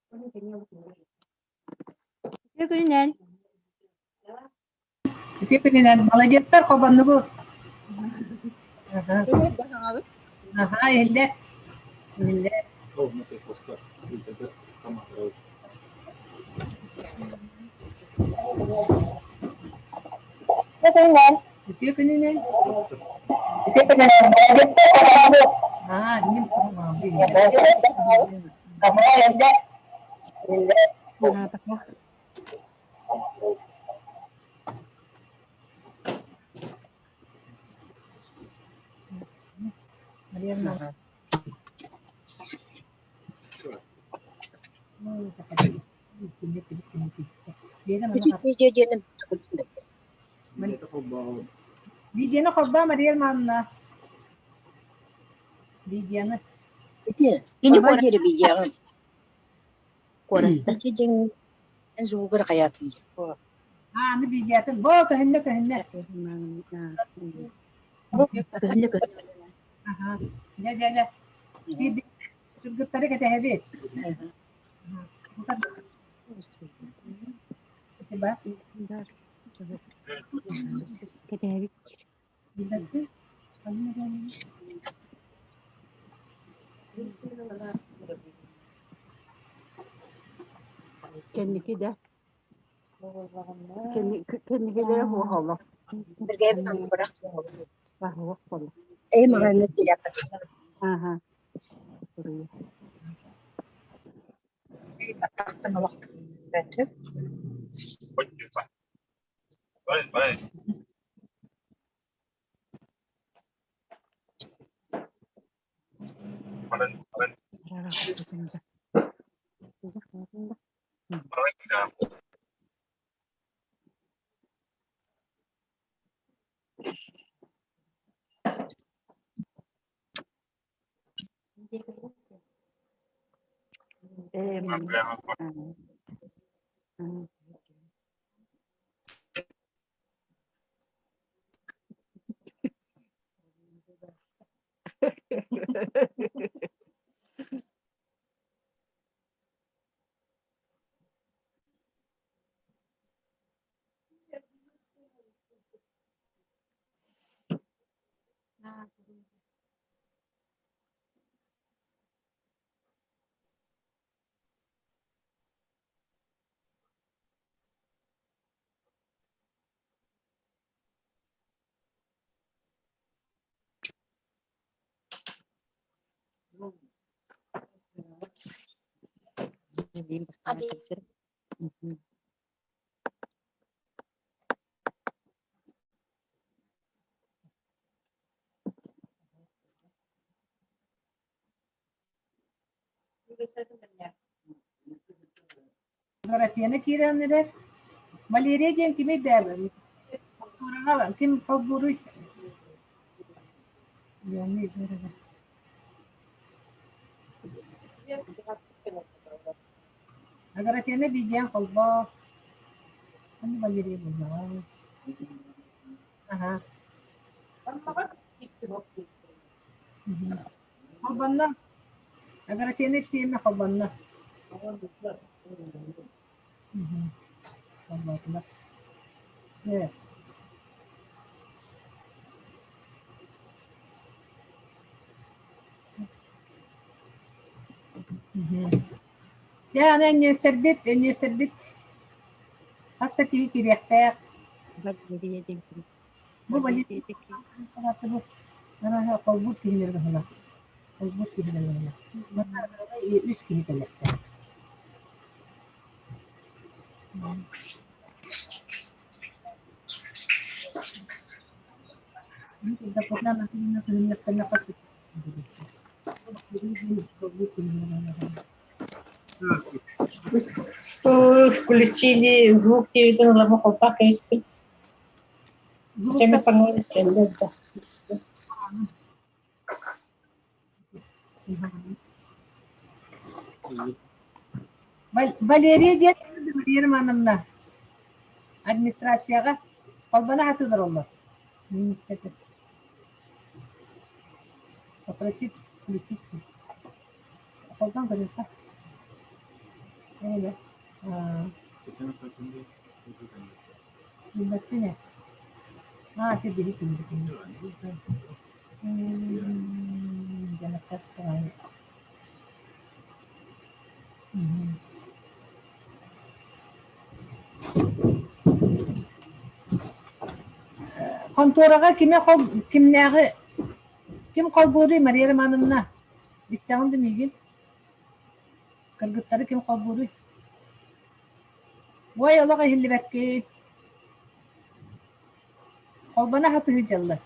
Үтүө күнүнэн. Үтүө күнүнэн. Молодецтар хобоннугут. Аха, иһиллэр. Иһиллэр. Үтүө күнүнэн. Аа, мин Видеоны холбоо Мария Романовна. Видеоны. Ити, Кини холбоо диэри видеоҕын. куоратта. Ити дьиҥ звугар хайаатын диэн. Аа, аны видеотын. Бо, көһүннэ, көһүннэ. Көһүннэ көһүннэ. Аха. Дьэ, дьэ, дьэ. Кыргыттары кэтэһэбит. Кэтэһэбит. Кэнники да кэнникилэрэ хуохоло. Хуохоло. Эй маҕаны тирэххэ. Аха. Баттахтан олох бөтү. Дорофена киирэн эрэр. Валерия диэн кимий дээбин? Култуураҕа ким холбууруй? Аграфена биидиэн холбоо. Аны Валерия буллаҕа. Аһа. Холбонно. Аграфена Евсеевна холбонно. Холботулар. Сөп. Дьэ, аны өнньүөстэрбит, өнньүөстэрбит хас да киһи кириэхтээх. Бу холбуур киһилэр быһыылаах. Холбуур киһилэр быһыылаах. Манна үс киһи кэлиэхтээх. Что включили звук телевизора ламы колпак кэбистим. Кэми саҥа истэллэр да. Валерия диэн Валерия Романовна администрацияҕа холбоно сатыылар оллор. Министрде. Попросить включить. Холбоон көрүөххэ. Эһэлэ. Билбэппин ээ. Аа, ити биһи киһибитин. Хонтуораҕа кимэ хол кимнээҕи ким холбууруй Мария Романовна? Истэҕин да миигин? Кыргыттары ким холбууруй? Уой, олох иһиллибэккин. Холбоно сатыы дьаллар.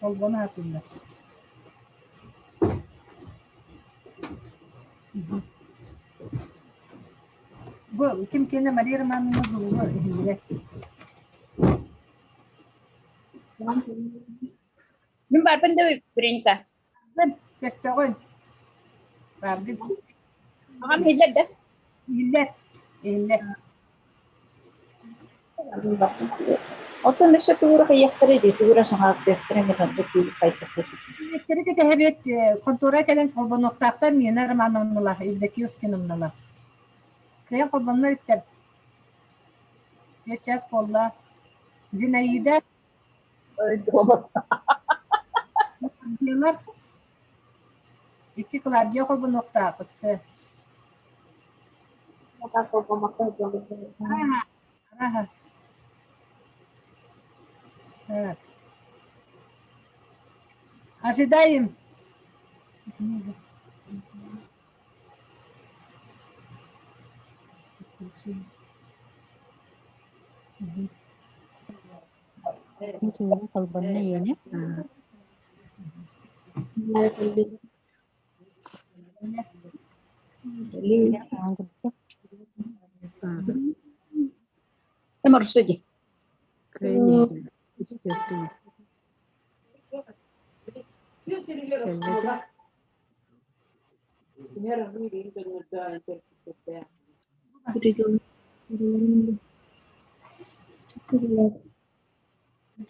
Холбоно сатыыллар. Бу ким киэнэ Мария Романовна Зулуга иһиллибэт. Мин барбын да Бренька. Көстөҕүн. Бааргын. Аҕам иһиллэр да? Иһиллэр. Иһиллэр. Оттон өссө тугура хайыахтара дии, тугура саҥардыахтара эмэ онно киирик хайдах Киниэстэри кэтэһэбит, хонтуора кэлэн холбонуохтаахтар Нина Романовналаах, Евдокия Устиновналаах. Кыайан холбонно иликтэр. Түөрт чаас буолла. Зинаида Клавдиялар Икки Клавдия холбонуохтаахпыт сэ. Аха, аха. Так. Ожидаем. Холбонно иэнэ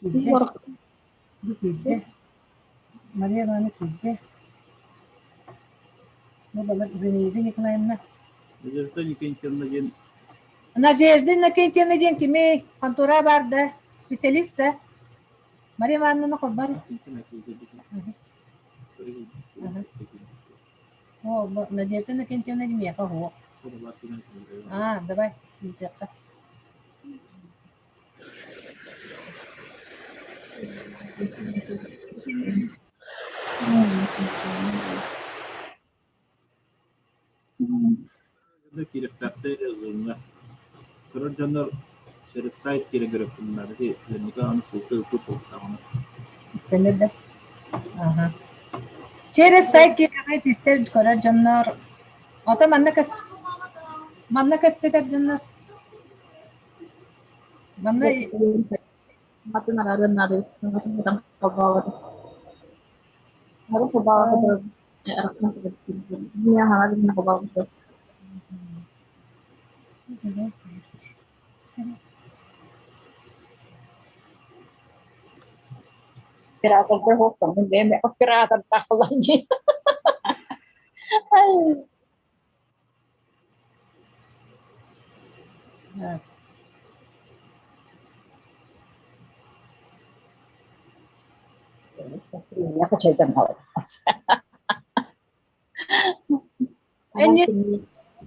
Киирдэ. Бу киирдэ. Мария Ивановна киирдэ. Бу балар Зинаида Николаевна. Надежда Иннокентьевна диэн Надежда Иннокентьевна диэн кими хонтуора баар да, специалист да? Мария Ивановна холбор. О, Надежда Иннокентьевна миэхэ оһуох. А, давай, ыытыахха. Киириэхтээхтэр Zoom-ҥа. Көрөр дьоннор через сайт киирэн көрүөхтэрин ити наверняка аны ссылка ыыппыт буолбатаҕына. Истэллэр да? Аха. Через сайт киирэҕит истэр көрөр дьоннор. Ото манна көс манна көрсөтөр дьоннор. Манна Атын араарыан наада саҥатын холбообото. Холбообото Оператордар суохтарбын бэйэм оператордаах буолан дии.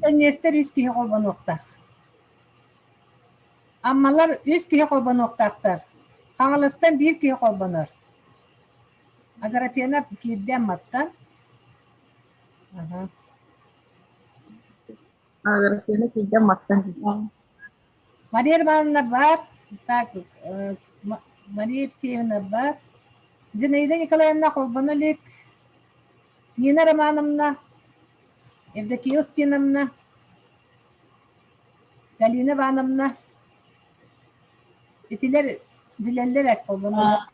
Энньиэстэр үс киһи холбонуохтаах. Аммалар үс киһи холбонуохтаахтар. Хаҥаластан биир киһи холбонор. Аграфена киирдэ Амматтан. Аха. Аграфена киирдэ Амматтан. Мария Ивановна бар. Так, Мария Евсеевна бар. Зинаида Николаевна холбоно илик. Нина Романовна, Евдокия Устиновна, Галина Ивановна итилэр билэллэр ээ холбоно.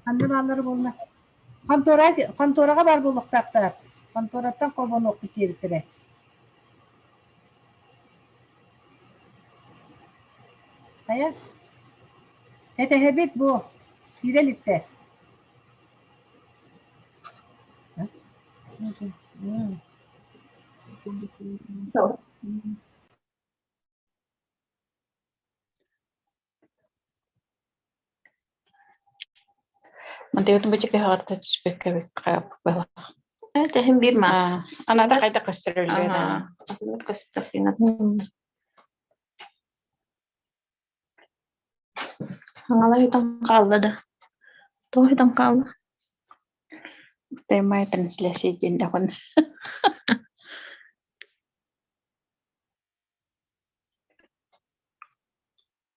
Ханна бааллара буолла? Хонтуора, хонтуораҕа баар буолуохтаахтар. Хонтуораттан холбонуохпут диэбиттэрэ. Хайа? Кэтэһэбит бу. Киирэ иликтэр. Мантыгытын бу чекеһаҕарта түспэккэ быһалах. Тэһин биир ма. Анада хайда көстөрөллөр. Ага. Көстөр. Хаҥалар итан хаалла да. Тоҕо итан хаалла? Прямая трансляция диэн даҕаны.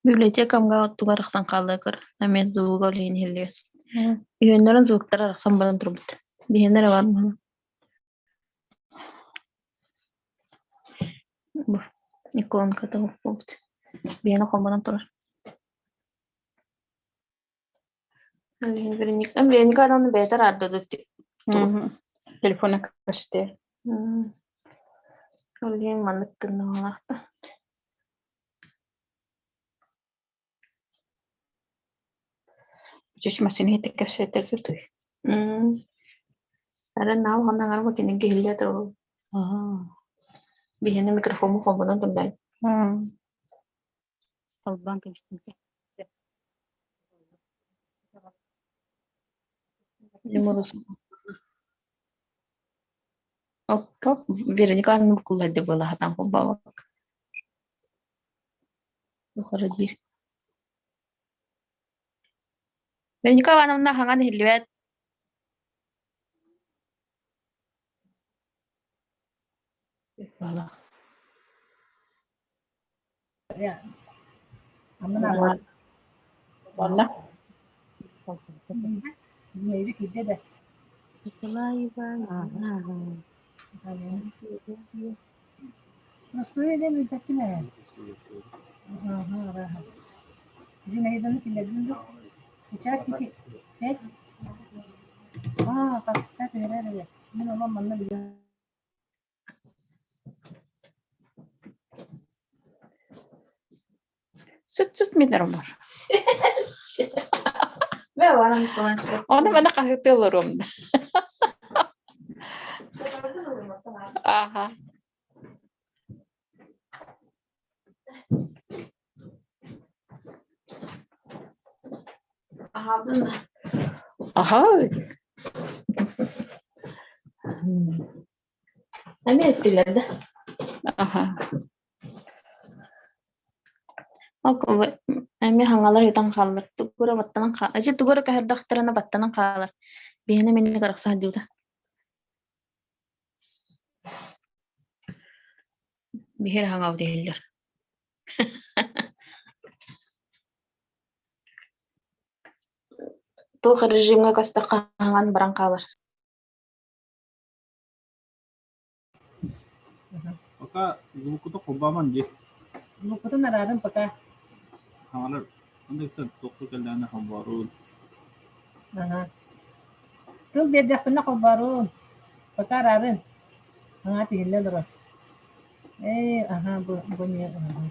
Библиотекамга оттугар арахсан хаалла көр. Эмиэ звуга үлэһин иһиллибэт. Үһүөннэрин звуктара арахсан баран турбут. Биһиэннэрэ бар буолан. Бу иконката буолбут. Биһиэнэ холбонон турар. Вероника, Вероника аны бэйэтэ араардады. Телефона көстөр. Ол иһин маннык гыннаҕалаахта. Үчүч массыына иһитик кэпсэтэргэ туй. Ары нау ханна арба кинигэ иһиллэ турар. Биһиэнэ микрофому холбонон турдай. Холбоон кэбистим. Оп, Вероника анны букулларды буолаһатан холбообок. Юхара диир. Вероника Ивановна хаҥан иһиллибэт. Уонна Киирдэ да. Москваҕа диэн билбэккин ээ. Аһа, арааһа. Зинаиданы киллэрдим дуо? Участники пять. Аа, хаппыска түһэрэр эрэ. Мин онон манна билэн Сыт-сыт мин бар. Оны мана хаһыты олоруом да. Аха. Аха. Эмиэ өттүлэр да. Аха. Ол эмиэ хаҥалар ыытан хааллар. Тугура баттанан хаалар. Эчи тугура көһөрдөхтөрүнэ баттанан хаалар. Биһиэнэ минник арахса сылдьыбыта. Биһиэрэ хаҥабыт иһиллэр. Туох режимҥэ көстөххө хаҥан баран хаалар. Пока звукута холбоомон дии. Звукутун араарын пока. Хаҥалар андыктан туохха кэллэҕинэ холбооруун. Аха. Тыл биэрдэхпинэ холбооруун. Пока араарын. Аҥаа тиһиллэ олорор. Ээ, аха, бу, бу не, аха.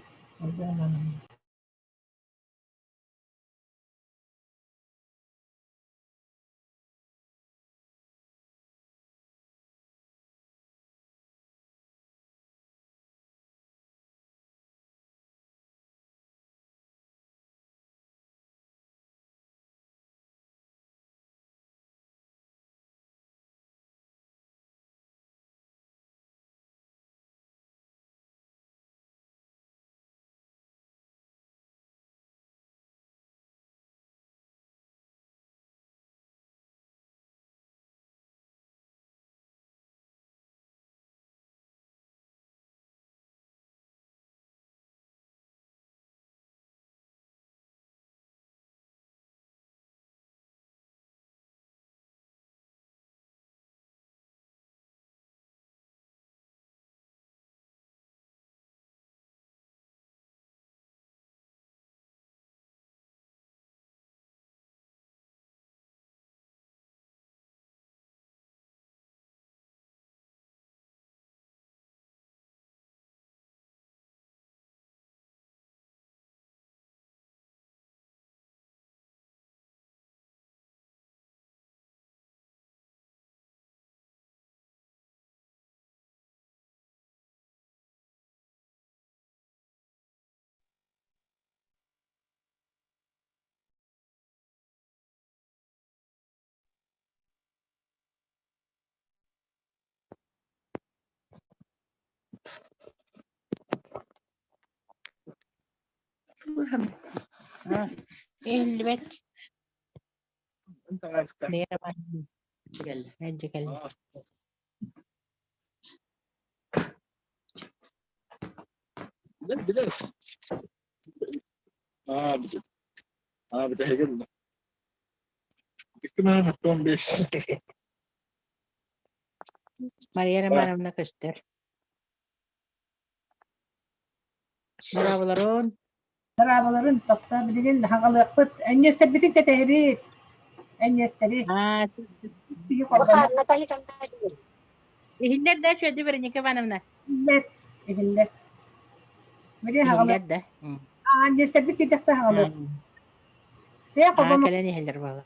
Иһиллибэт. Кэллэ, кэллэ. Мария Романовна көстөр. Браабыларын. Браабыларын тохтоо билигин хаҕалыахпыт. Өнньүөстэрбитин кэтэһэбит. Өнньүөстэри. Биһи холбоно. Наталья Николаевна. Иһиллэр да Федя Вероника Ивановна? Иһиллэр. Иһиллэр. Билигин хаҕалыах. Иһиллэр да. Өнньүөстэрбит киирдэхтэ хаҕалыах. Тыа холбоно. Кэлэн иһэллэр буолла.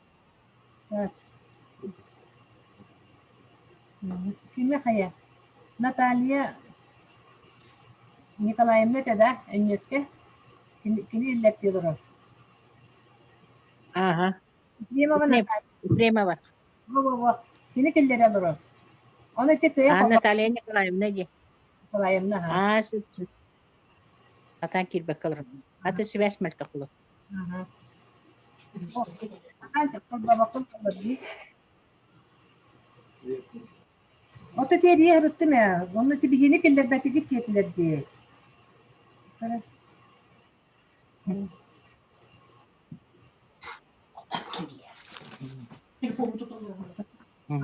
Кими хайа? Наталья Николаевна этэ да, Өнньүөскэ? Кини, кини иллэртии олорор. Ааха. Ефремова Наталья. Ефремова. Во-во-во. Кини киллэрэ олорор. Ону ити кыайа А, Наталья Николаевна дии. Николаевна, Аа, сөп, сөп. Атаан киирбэккэ олорор. Аты сибээс мөлтөх булу. Аха. Атаан холбообоккун олор дии. Ото тиэрийэ сырыттым ээ, онно тибиһиини киллэрбэтигит диэтилэр дии.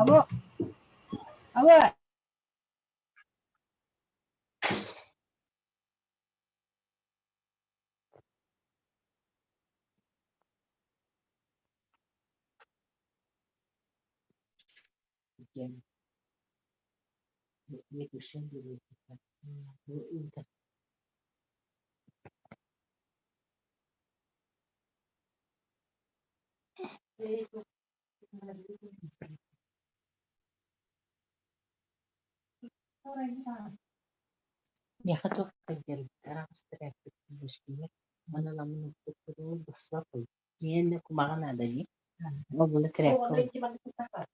Алло, алло, Диэн Миэхэ туох Миэнэ кумаҕа наада дии. Ол була тирээккэ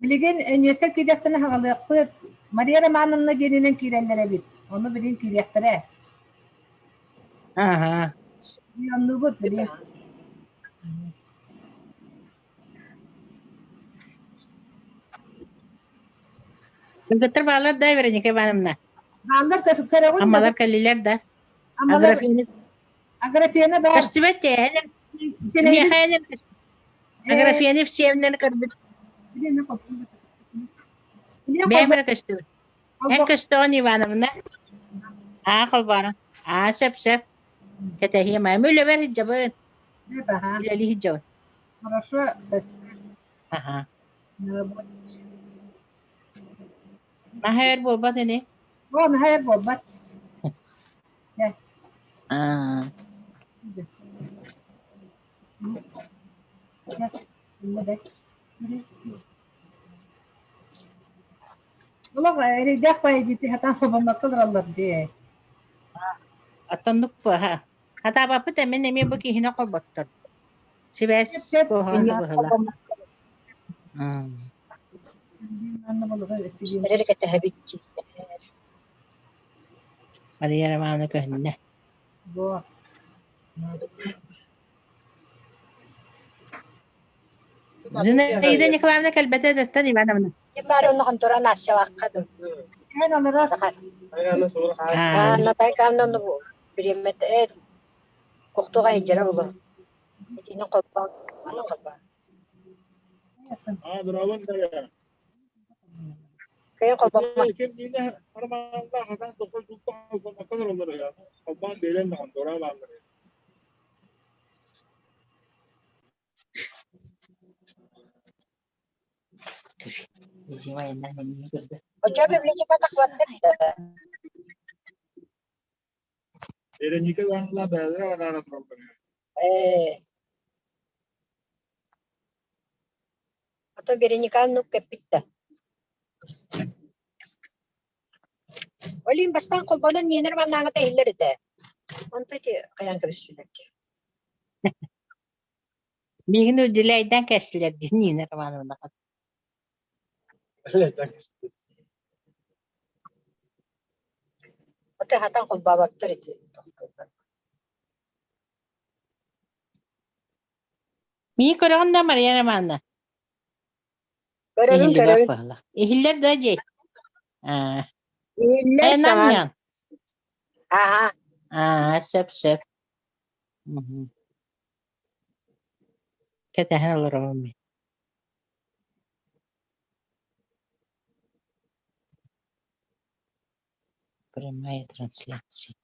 Билигин өнүөстэр киириэхтэрин аҕалыахпыт. Мария Романовна диэнинэн киирэллэр эбит. Ону билигин киириэхтэрэ. Аха. Оннугут билигин. Кыргыттар бааллар да, Вероника Ивановна? Бааллар көрөҕүн да. Аммалар кэллилэр да? Аммалар Аграфена Аграфена баар. Көстүбэт тээһэлэр. Михаил Аграфена Евсеевнаны көрбүт. Бэйэм эрэ көстүбүт. Эн көстөҕүн Ивановна. Аа холборо. Аа сөп сөп. Кэтэһиэм аа. Үлэбэр сылдьабын. Үлэлии сылдьабын. Хорошо. Аха. Наһаа өр буолбат ини. О, наһаа өр буолбат. Аа. Олох эрэйдээх поэдити хатан хобоммакка олороллор дии. Оттоннук быһа. Хатаабаппыт эмин эмиэ бу киһини холботтор. Сибээс куһаҕан быһыла. Үстэрэр кэтэһэбит дииллэр. Мария Романовна көһүннэ. Бу. Зинаида Николаевна кэлбэтэ даттан Ивановна. Ким баар онно хонтура Настялаахха дуу? Эн олорор. Захар. Аа, Наталья Ивановна бу бириэмэтэ кохтуга иһдьэрэ булу. Итини холбоон, аны холбоон. Кыйын холбоммо. Оччо библиотека тахсыбаттык да. Ээ. А то Вероника ну кэппит да. Ол иһин бастаан холбонон миэнэр маннааҥыта иһиллэр этэ. Онто ити хайаан кэбистилэр дии. Миигин удьулайдан кэстилэр дии Нина Романовна. Ото хатан холбооботтор ити. Миигин көрөҕүн да Мария Романовна? Көрөбүн Иһиллибэт көрөбүн. быһыылаах. Иһиллэр да дьиэ? Аа. Иһиллэр Хайанан саҥан. иһэн? Аха. Аа, сөп сөп. Мгм. Кэтэһэн олоробун мин. Прямая трансляция.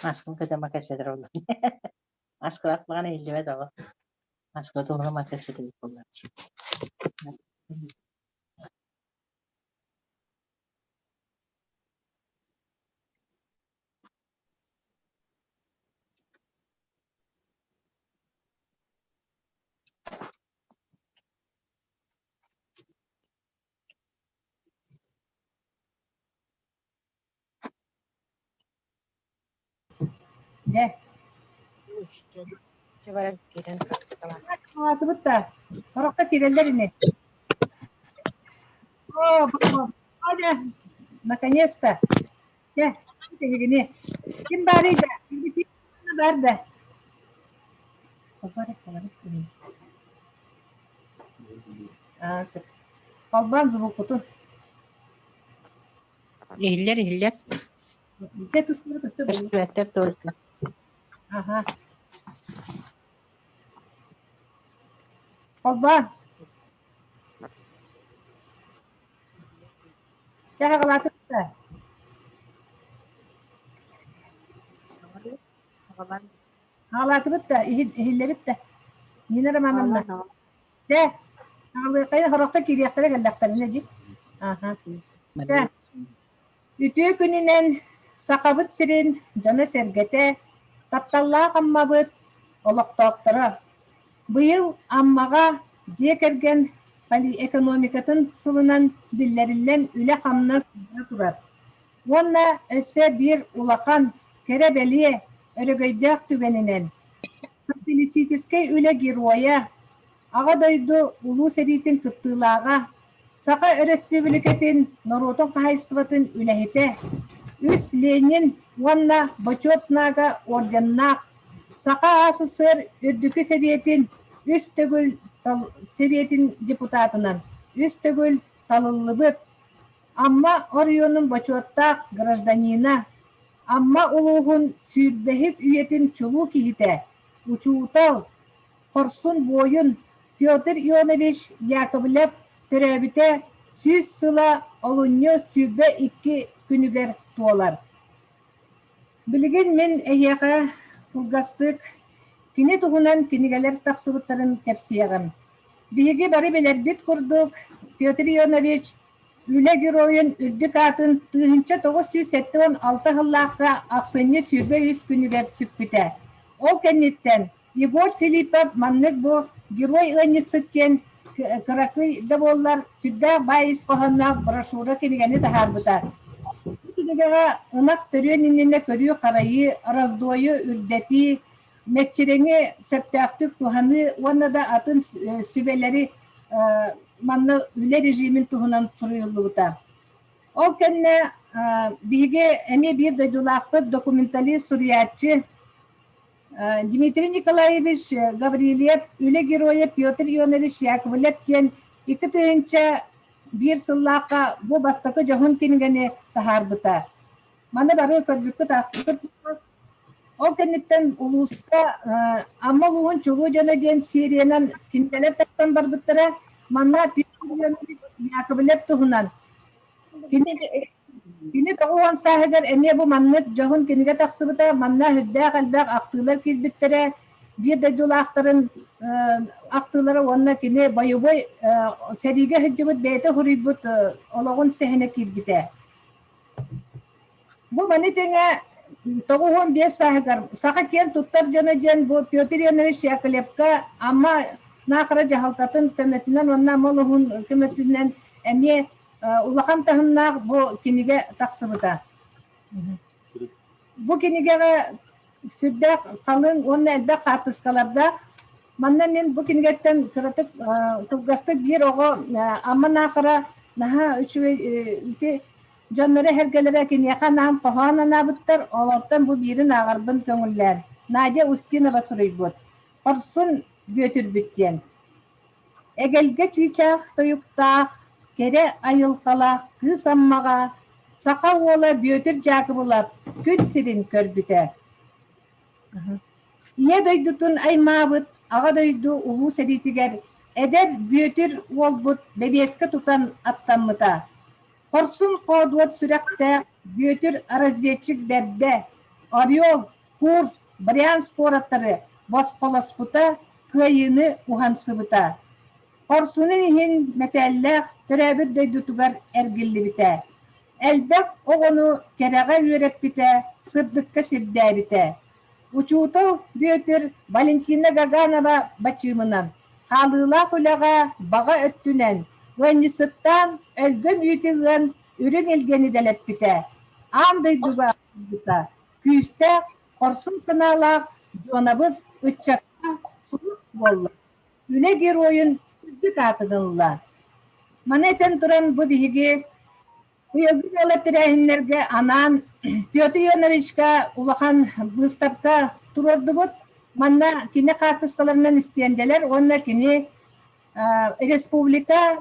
Маскын кытама кэсэтэр олор. Маскалаах баҕана иһиллибэт оҕо. Маска туһуна маска ситибит буоллар. Дьэ, Дьэ баран киирэн аатыбыт да, сорохтор киирэллэр ини. О, Оля, наконец-то. Дьэ, биһигини. Ким баарый да? Ким баар да? Аа, сөп. Холбоон звукутун. Иһиллэр, иһиллэр. Дьэ, тыстары көстө буолуо. Көстүбэттэр только. Аха. Холбоон. Чэ, аҕалаатык да. Аҕалаатыбыт да, иһиллэбит да. Нина Романовна. Чэ, аҕалыаххайын сорохтор киириэхтэрэ кэллэхтэринэ дии. Аха. Чэ, үтүө күнүнэн Сахабыт сирин дьоно-сэргэтэ, тапталлаах Аммабыт олохтоохторо! Быйыл Аммаҕа дьиэ кэргэн экономикатын сылынан биллэриллэн үлэ-хамнас бара турар. Уонна өссө биир улахан, кэрэ-бэлиэ, өрөгөйдөөх түгэнинэн Социалистическай үлэ геройа, Аҕа дойду Улуу сэриитин кыттыылааҕа, Саха Өрөспүүбүлүкэтин норуотун хаһаайыстыбатын үлэһитэ, үс Ленин уонна Бочуот Знага орденнаах, Саха АССР Үрдүкү Сэбиэтин үс төгүл Сэбиэтин депутатынан үс төгүл талыллыбыт, Амма оройуонун бочуоттаах гражданина, Амма улууһун сүүрбэһис үйэтин чулуу киһитэ, учуутал, хорсун буойун, Петр Ионович Яковлев төрөөбүтэ 100 сыла олунньу 22 күнүгэр туолар. Билигин мин эһиэхэ кылгастык кини туһунан кинигэлэр тахсыбыттарын кэпсиэҕим. Биһиги бары билэрбит курдук, Петр Ионович Үлэ Геройун үрдүк аатын 1976 сыллаахха ахсынньы 23 күнүгэр сүкпүтэ. Ол кэнниттэн Егор Филиппов маннык бу Герой ыанньыксыт диэн кыракый да буоллар сүрдээх баай ис хоһоонноох брошюра кинигэни таһаарбыта. Бу кинигэҕэ ынах төрүөн иннинэ көрүү-харайыы, раздойу үрдэтии, мэччирэҥи сөптөөхтүк туһаныы уонна да атын сүбэлэри манна үлэ режимин туһунан суруйуллубута. Ол кэннэ биһиги эмиэ биир дойдулаахпыт документалист суруйааччы Дмитрий Николаевич Гаврильев үлэ геройа Петр Ионович Яковлев диэн 2001 сыллаахха бу бастакы дьоһун кинигэни таһаарбыта. Маны бары көрбүккүт аахпыккыт Ол кэнниттэн улууска Амма улууһун чулуу дьоно диэн сериянан кинигэлэр тахсан барбыттара. Манна Петр Ионович Яковлев туһунан кини Кини 90 сааһыгар эмиэ бу маннык дьоһун кинигэ тахсыбыта, манна сүрдээх элбэх ахтыылар киирбиттэрэ, биир дойдулаахтарын ахтыылара уонна кини бойобуой сэриигэ сылдьыбыт бэйэтэ суруйбут олоҕун сэһэнэ киирбитэ. Бу маны тэҥэ 95 сааһыгар саха киэн туттар дьоно диэн бу Петр Ионович Яковлевка Амма Наахара дьаһалтатын көмөтүнэн уонна Амма улууһун көмөтүнэн эмиэ улахан таһымнаах бу кинигэ тахсыбыта. Бу кинигэҕэ сүрдээх халыҥ уонна элбэх хаартыскалардаах. Манна мин бу кинигэттэн кыратык кылгастык биир оҕо Амма Наахара наһаа үчүгэй ити дьонноро эһэргэлэрэ киниэхэ анаан хоһоон анаабыттар, олортон бу биирин ааҕарбын көҥүллээн. Надя Устинова суруйбут. Хорсун Бүөтүрбүт диэн. Эгэлгэ чыычаах тойуктаах, кэрэ айылҕалаах Кыыс Аммаҕа саха уола Бүөтүр Дьаакыбылап күн сирин көрбүтэ. Ийэ дойдутун аймаабыт Аҕа дойду Улуу сэриитигэр эдэр Бүөтүр уолбут бэбиэскэ тутан аттаммыта. Хорсун-хоодуот сүрэхтээх Бүөтүр разведчик бэрдэ, Орел, Курск, Брянск куораттары босхолоспута, кыайыыны уһансыбыта. Хорсунун иһин мэтээллээх төрөөбүт дойдутугар эргиллибитэ. Элбэх оҕону кэрэҕэ үөрэппитэ, сырдыкка сирдээбитэ. Учуутал Бүөтүр Валентина Гаганова бачыымынан хаалыылаах үлэҕэ баҕа өттүнэн ыанньысыттаан өлгөм үүтү ыан үрүҥ илгэни дэлэппитэ. Аан дойдуга күүстээх, хорсун санаалаах дьуонабыс ыччакка сулус буолла, үлэ геройун үрдүк аатын ылла. Маны этэн туран бу биһиги быйылгы буолар тэрээһиннэргэ анаан Петр Ионовичка улахан быыстапка туруордубут. Манна кини хаартыскаларынан истиэндэлэр уонна кини республика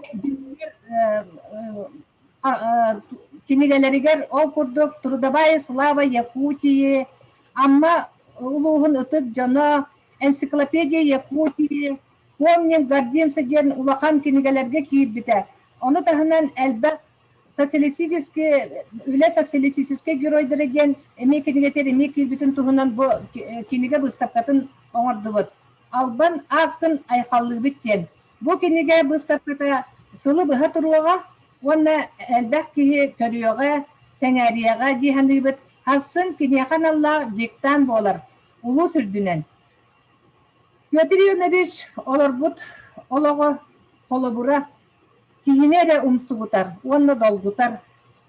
кинигэлэригэр ол курдук Трудовая слава Якутии, Амма улууһун ытык дьоно, Энциклопедия Якутии, Помним, гордимся диэн улахан кинигэлэргэ киирбитэ. Ону таһынан элбэх социалистический үлэ социалистическай геройдара диэн эмиэ кинигэтигэр эмиэ киирбитин туһунан бу кинигэ быыстапкатын оҥордубут. Албан ааккын айхаллыыбыт диэн. Бу кинигэ быыстапката сылы быһа туруоҕа уонна элбэх киһи көрүөҕэ, сэҥээриэҕэ дии саныыбыт. Сарсын киниэхэ аналлаах диктант буолар улуус үрдүнэн. Петр Ионович олорбут олоҕо холобура киһини эрэ умсугутар уонна долгутар.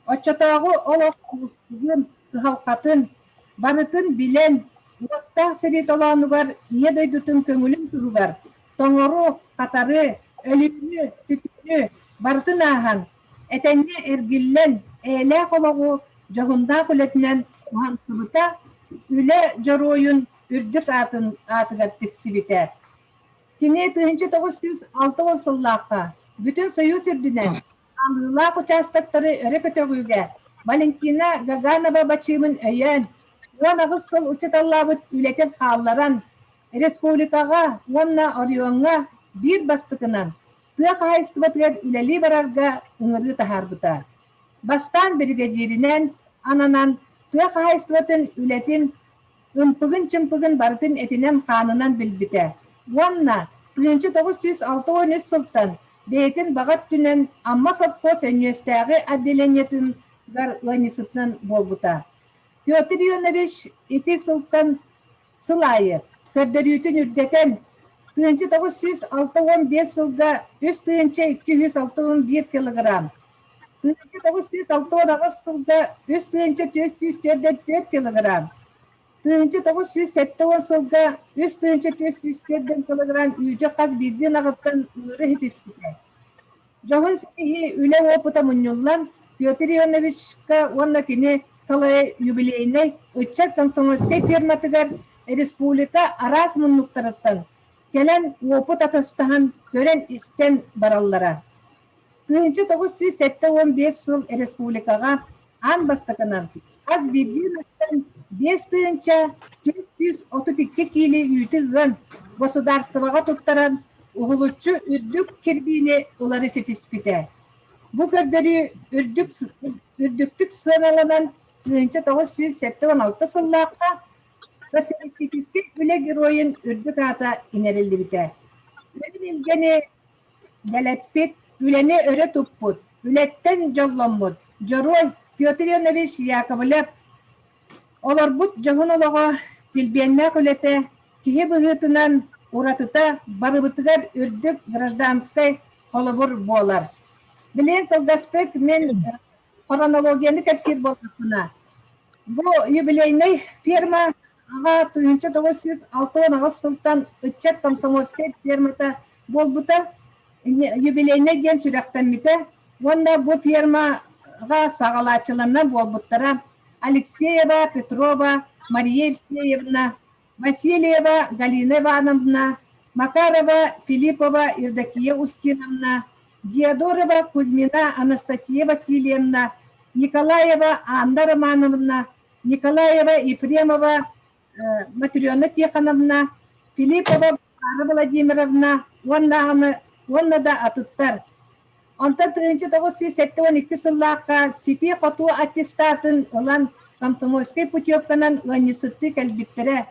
Оччотооҕу олох уустугун, кыһалҕатын барытын билэн, уоттаах сэрии толоонугар Ийэ дойдутун көҥүлүн туһугар тоҥору, хатары, өлүүнү, сүтүүнү барытын ааһан, этэҥҥэ эргиллэн, эйэлээх олоҕу дьоһуннаах үлэтинэн уһансыбыта, үлэ дьоруойун үрдүк аатын аатыгар тиксибитэ. Кини 1960 сыллаахха бүтүн Союз үрдүнэн Хаалыылаах учаастактары өрө көтөҕүүгэ Валентина Гаганова бачыымын өйөөн, 18 сыл учууталлаабыт үлэтин хаалларан, республикаҕа уонна оройуоҥҥа биир бастакынан тыа хаһаайыстыбатыгар үлэлии барарга ыҥырыы таһаарбыта. Бастаан биригэдьииринэн ананан тыа хаһаайыстыбатын үлэтин ымпыгын-чымпыгын барытын этинэн-хаанынан билбитэ уонна 1963 сылтан бэйэтин баҕа өттүнэн Амма сопхуос Өнньүөстээҕи отделениетыгар ыанньысытынан буолбута. Петр Ионович ити сылтан сыл аайы көрдөрүүтүн үрдэтэн, 1965 сылга 3261 килограмм, 1968 сылга 3444 килограмм, 1970 сылга 3404 килограмм үүтү хас биирдии ынаҕыттан ыыры ситиспитэ. Дьоһун ситиһии үлэ уопута мунньуллан, Петр Ионовичка уонна кини салайар юбилейнай ыччат комсомольскай ферматыгар республика араас муннуктарыттан кэлэн уопут атастаһан, көрөн-истэн бараллара. 1975 сыл республикаҕа аан бастакынан хас биирдии ынахтан 5432 киилэ үүтү ыан, государствоҕа туттаран, уһулуччу үрдүк кирбиини ылары ситиспитэ. Бу көрдөрүү үрдүк, үрдүктүк сыаналанан 1976 сыллаахха Социалистическай үлэ геройун үрдүк аата иҥэриллибитэ. Үрүҥ илгэни Дэлэппит, үлэни өрө туппут, үлэттэн дьолломмут Дьоруой Петр Ионович Яковлев олорбут дьоһун олоҕо, килбиэннээх үлэтэ, киһи быһыытынан уратыта барыбытыгар үрдүк гражданскай холобур буолар. Билигин кылгастык мин хронологияны кэпсиир буоллахпына, бу юбилейнай ферма аҕа 1968 сылтан ыччат комсомольскай фермата буолбута, юбилейнай диэн сүрэхтэммитэ уонна бу фермаҕа саҕалааччыларынан буолбуттара Алексеева Петрова Мария Евсеевна, Васильева Галина Ивановна, Макарова Филиппова Евдокия Устиновна, Диодорова Кузьмина Анастасия Васильевна, Николаева Анна Романовна, Николаева Ефремова Матрена Тихоновна, Филиппова Варвара Владимировна уонна уонна да атыттар. Онтон 1972 сыллаахха ситии-хотуу аттестатын ылан комсомольскай путевканан ыанньысыттыы кэлбиттэрэ.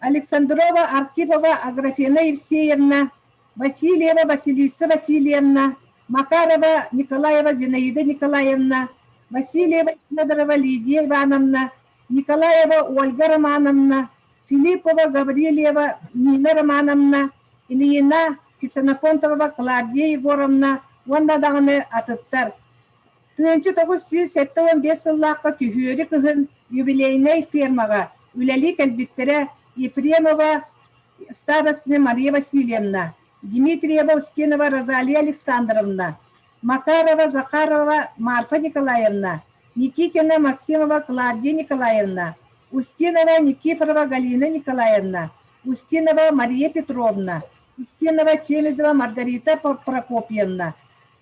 Александрова Архипова Аграфена Евсеевна, Васильева Василиса Васильевна, Макарова Николаева Зинаида Николаевна, Васильева Федорова Лидия Ивановна, Николаева Ольга Романовна, Филиппова Гаврильева Нина Романовна, Ильина Ксенофонтова Клавдия Егоровна уонна даҕаны атыттар. 1975 сыллаахха күһүөрү кыһын юбилейнай фермаҕа үлэлии кэлбиттэрэ Ефремова старостина Мария Васильевна, Дмитриева Устинова Розалия Александровна, Макарова Захарова Марфа Николаевна, Никитина Максимова Клавдия Николаевна, Устинова Никифорова Галина Николаевна, Устинова Мария Петровна, Устинова Чемезова Маргарита Прокопьевна,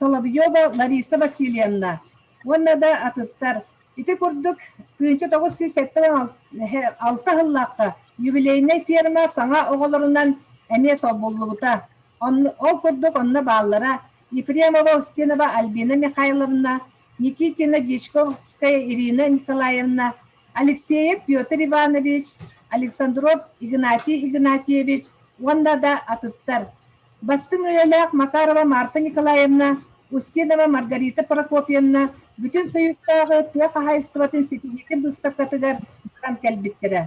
Соловьева Лариса Васильевна уонна да атыттар. Ити курдук 1976 сыллаахха юбилейнай ферма саҥа оҕолорунан эмиэ солбуллубута. Ол курдук онно бааллара Ефремова Устинова Альбина Михайловна, Никитина Дьячковская Ирина Николаевна, Алексеев Петр Иванович, Александров Игнатий Игнатьевич уонна да атыттар. Бастыҥ үйэлээх Макарова Марфа Николаевна, Устинова Маргарита Прокопьевна Бүтүн Союзтааҕы тыа хаһаайыстыбатын ситиһиитин быыстапкатыгар баран кэлбиттэрэ.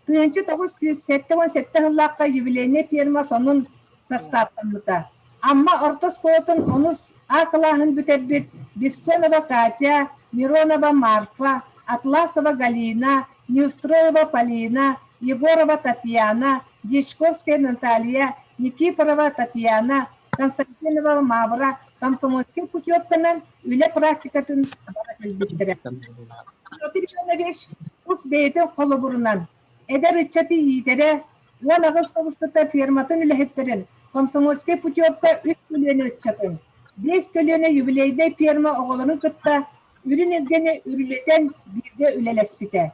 1977 сыллаахха юбилейнай ферма сонун састааптаммыта. Амма орто оскуолатын онус А кылааһын бүтэрбит Бессонова Катя, Миронова Марфа, Атласова Галина, Неустроева Полина, Егорова Татьяна, Дьячковская Наталья, Никифорова Татьяна, Константинова Мавра комсомольскай путевканан үлэ практикатын бара кэлбиттэрэ. Петр Иванович тус бэйэтин холобурунан эдэр ыччаты иитэрэ, 18 сыл устата ферматын үлэһиттэрин комсомольскай путевка үс көлүөнэ ыччатын, биэс көлүөнэ юбилейнай ферма оҕолорун кытта үрүн илгэни үрүлэтэн бииргэ үлэлэспитэ.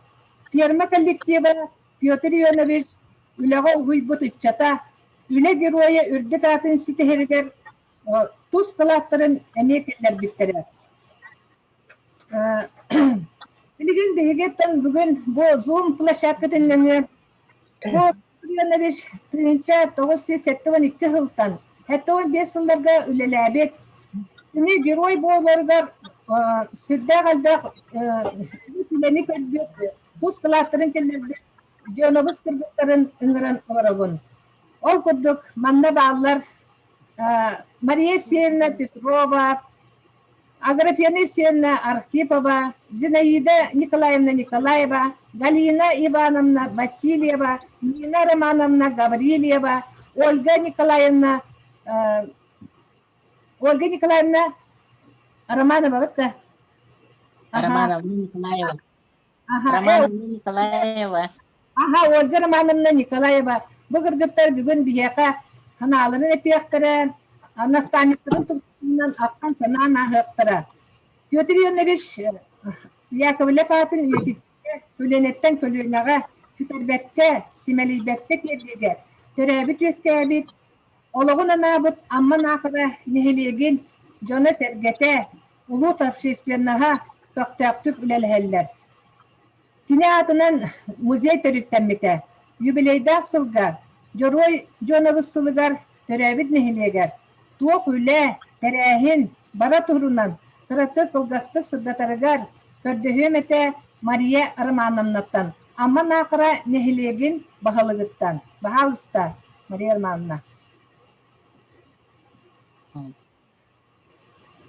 Ферма коллектива Петр Ионович үлэҕэ уһуйбут ыччата. Үлэ геройа үрдүк аатын ситиһэригэр тус кылааттарын эмиэ киллэрбиттэрэ. Билигин биһигиттэн бүгүн бу Zoom площадкатын нөҥүө бу Иванович 1972 сылтан 75 сылларга үлэлээбит. Кини герой буоларыгар сүрдээх элбэх үлэни көрбүт, тус кылааттарын киллэрбит дьонобус кыргыттарын ыҥыран олоробун. Ол курдук манна бааллар Мария Евсеевна Петрова, Аграфена Евсеевна Архипова, Зинаида Николаевна Николаева, Галина Ивановна Васильева, Нина Романовна Гаврильева, Ольга Николаевна Ольга Николаевна Романова да? Романовна Николаева. Романовна Николаева. Аха, Ольга Романовна Николаева. Бу кыргыттар бүгүн биһиэхэ санааларын этиэхтэрэ, наставниктарын туһунан ахтан санаан ааһыахтара. Петр Ионович Яковлев аатын үйэтитиигэ көлүөнэттэн көлүөнэҕэ сүтэрбэккэ, симэлийбэккэ тиэрдиигэ төрөөбүт-үөскээбит, олоҕун анаабыт Амма Наахара нэһилиэгин дьоно-сэргэтэ, улуу общественноһа көхтөөхтүк үлэлэһэллэр. Кини аатынан музей төрүттэммитэ. Юбилейдаах сылга Дьоруой Дьуонабыс сылыгар төрөөбүт нэһилиэгэр туох үлэ, тэрээһин бара турунан кыратык кылгастык сырдатарыгар көрдөһүөм этэ Мария Романовнаттан, Амма Наахара нэһилиэгин баһылыгыттан. Баһаалыста, Мария Романовна.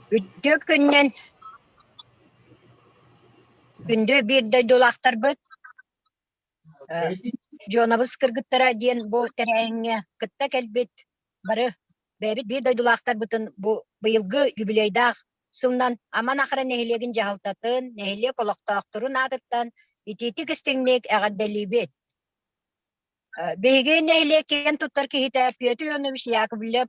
Үтүө күнүнэн күндү биир дойдулаахтарбыт, Дьуонабыс кыргыттара диэн бу тэрээһиҥҥэ кытта кэлбит бары бэйэбит биир дойдулаахтарбытын бу быйылгы юбилейдаах сылынан Аман Ахара нэһилиэгин дьаһалтатын, нэһилиэк олохтоохторун аатыттан итиитик истиҥник эҕэрдэлиибит. Биһиги нэһилиэк киэн туттар киһитэ Петр Ионович Яковлев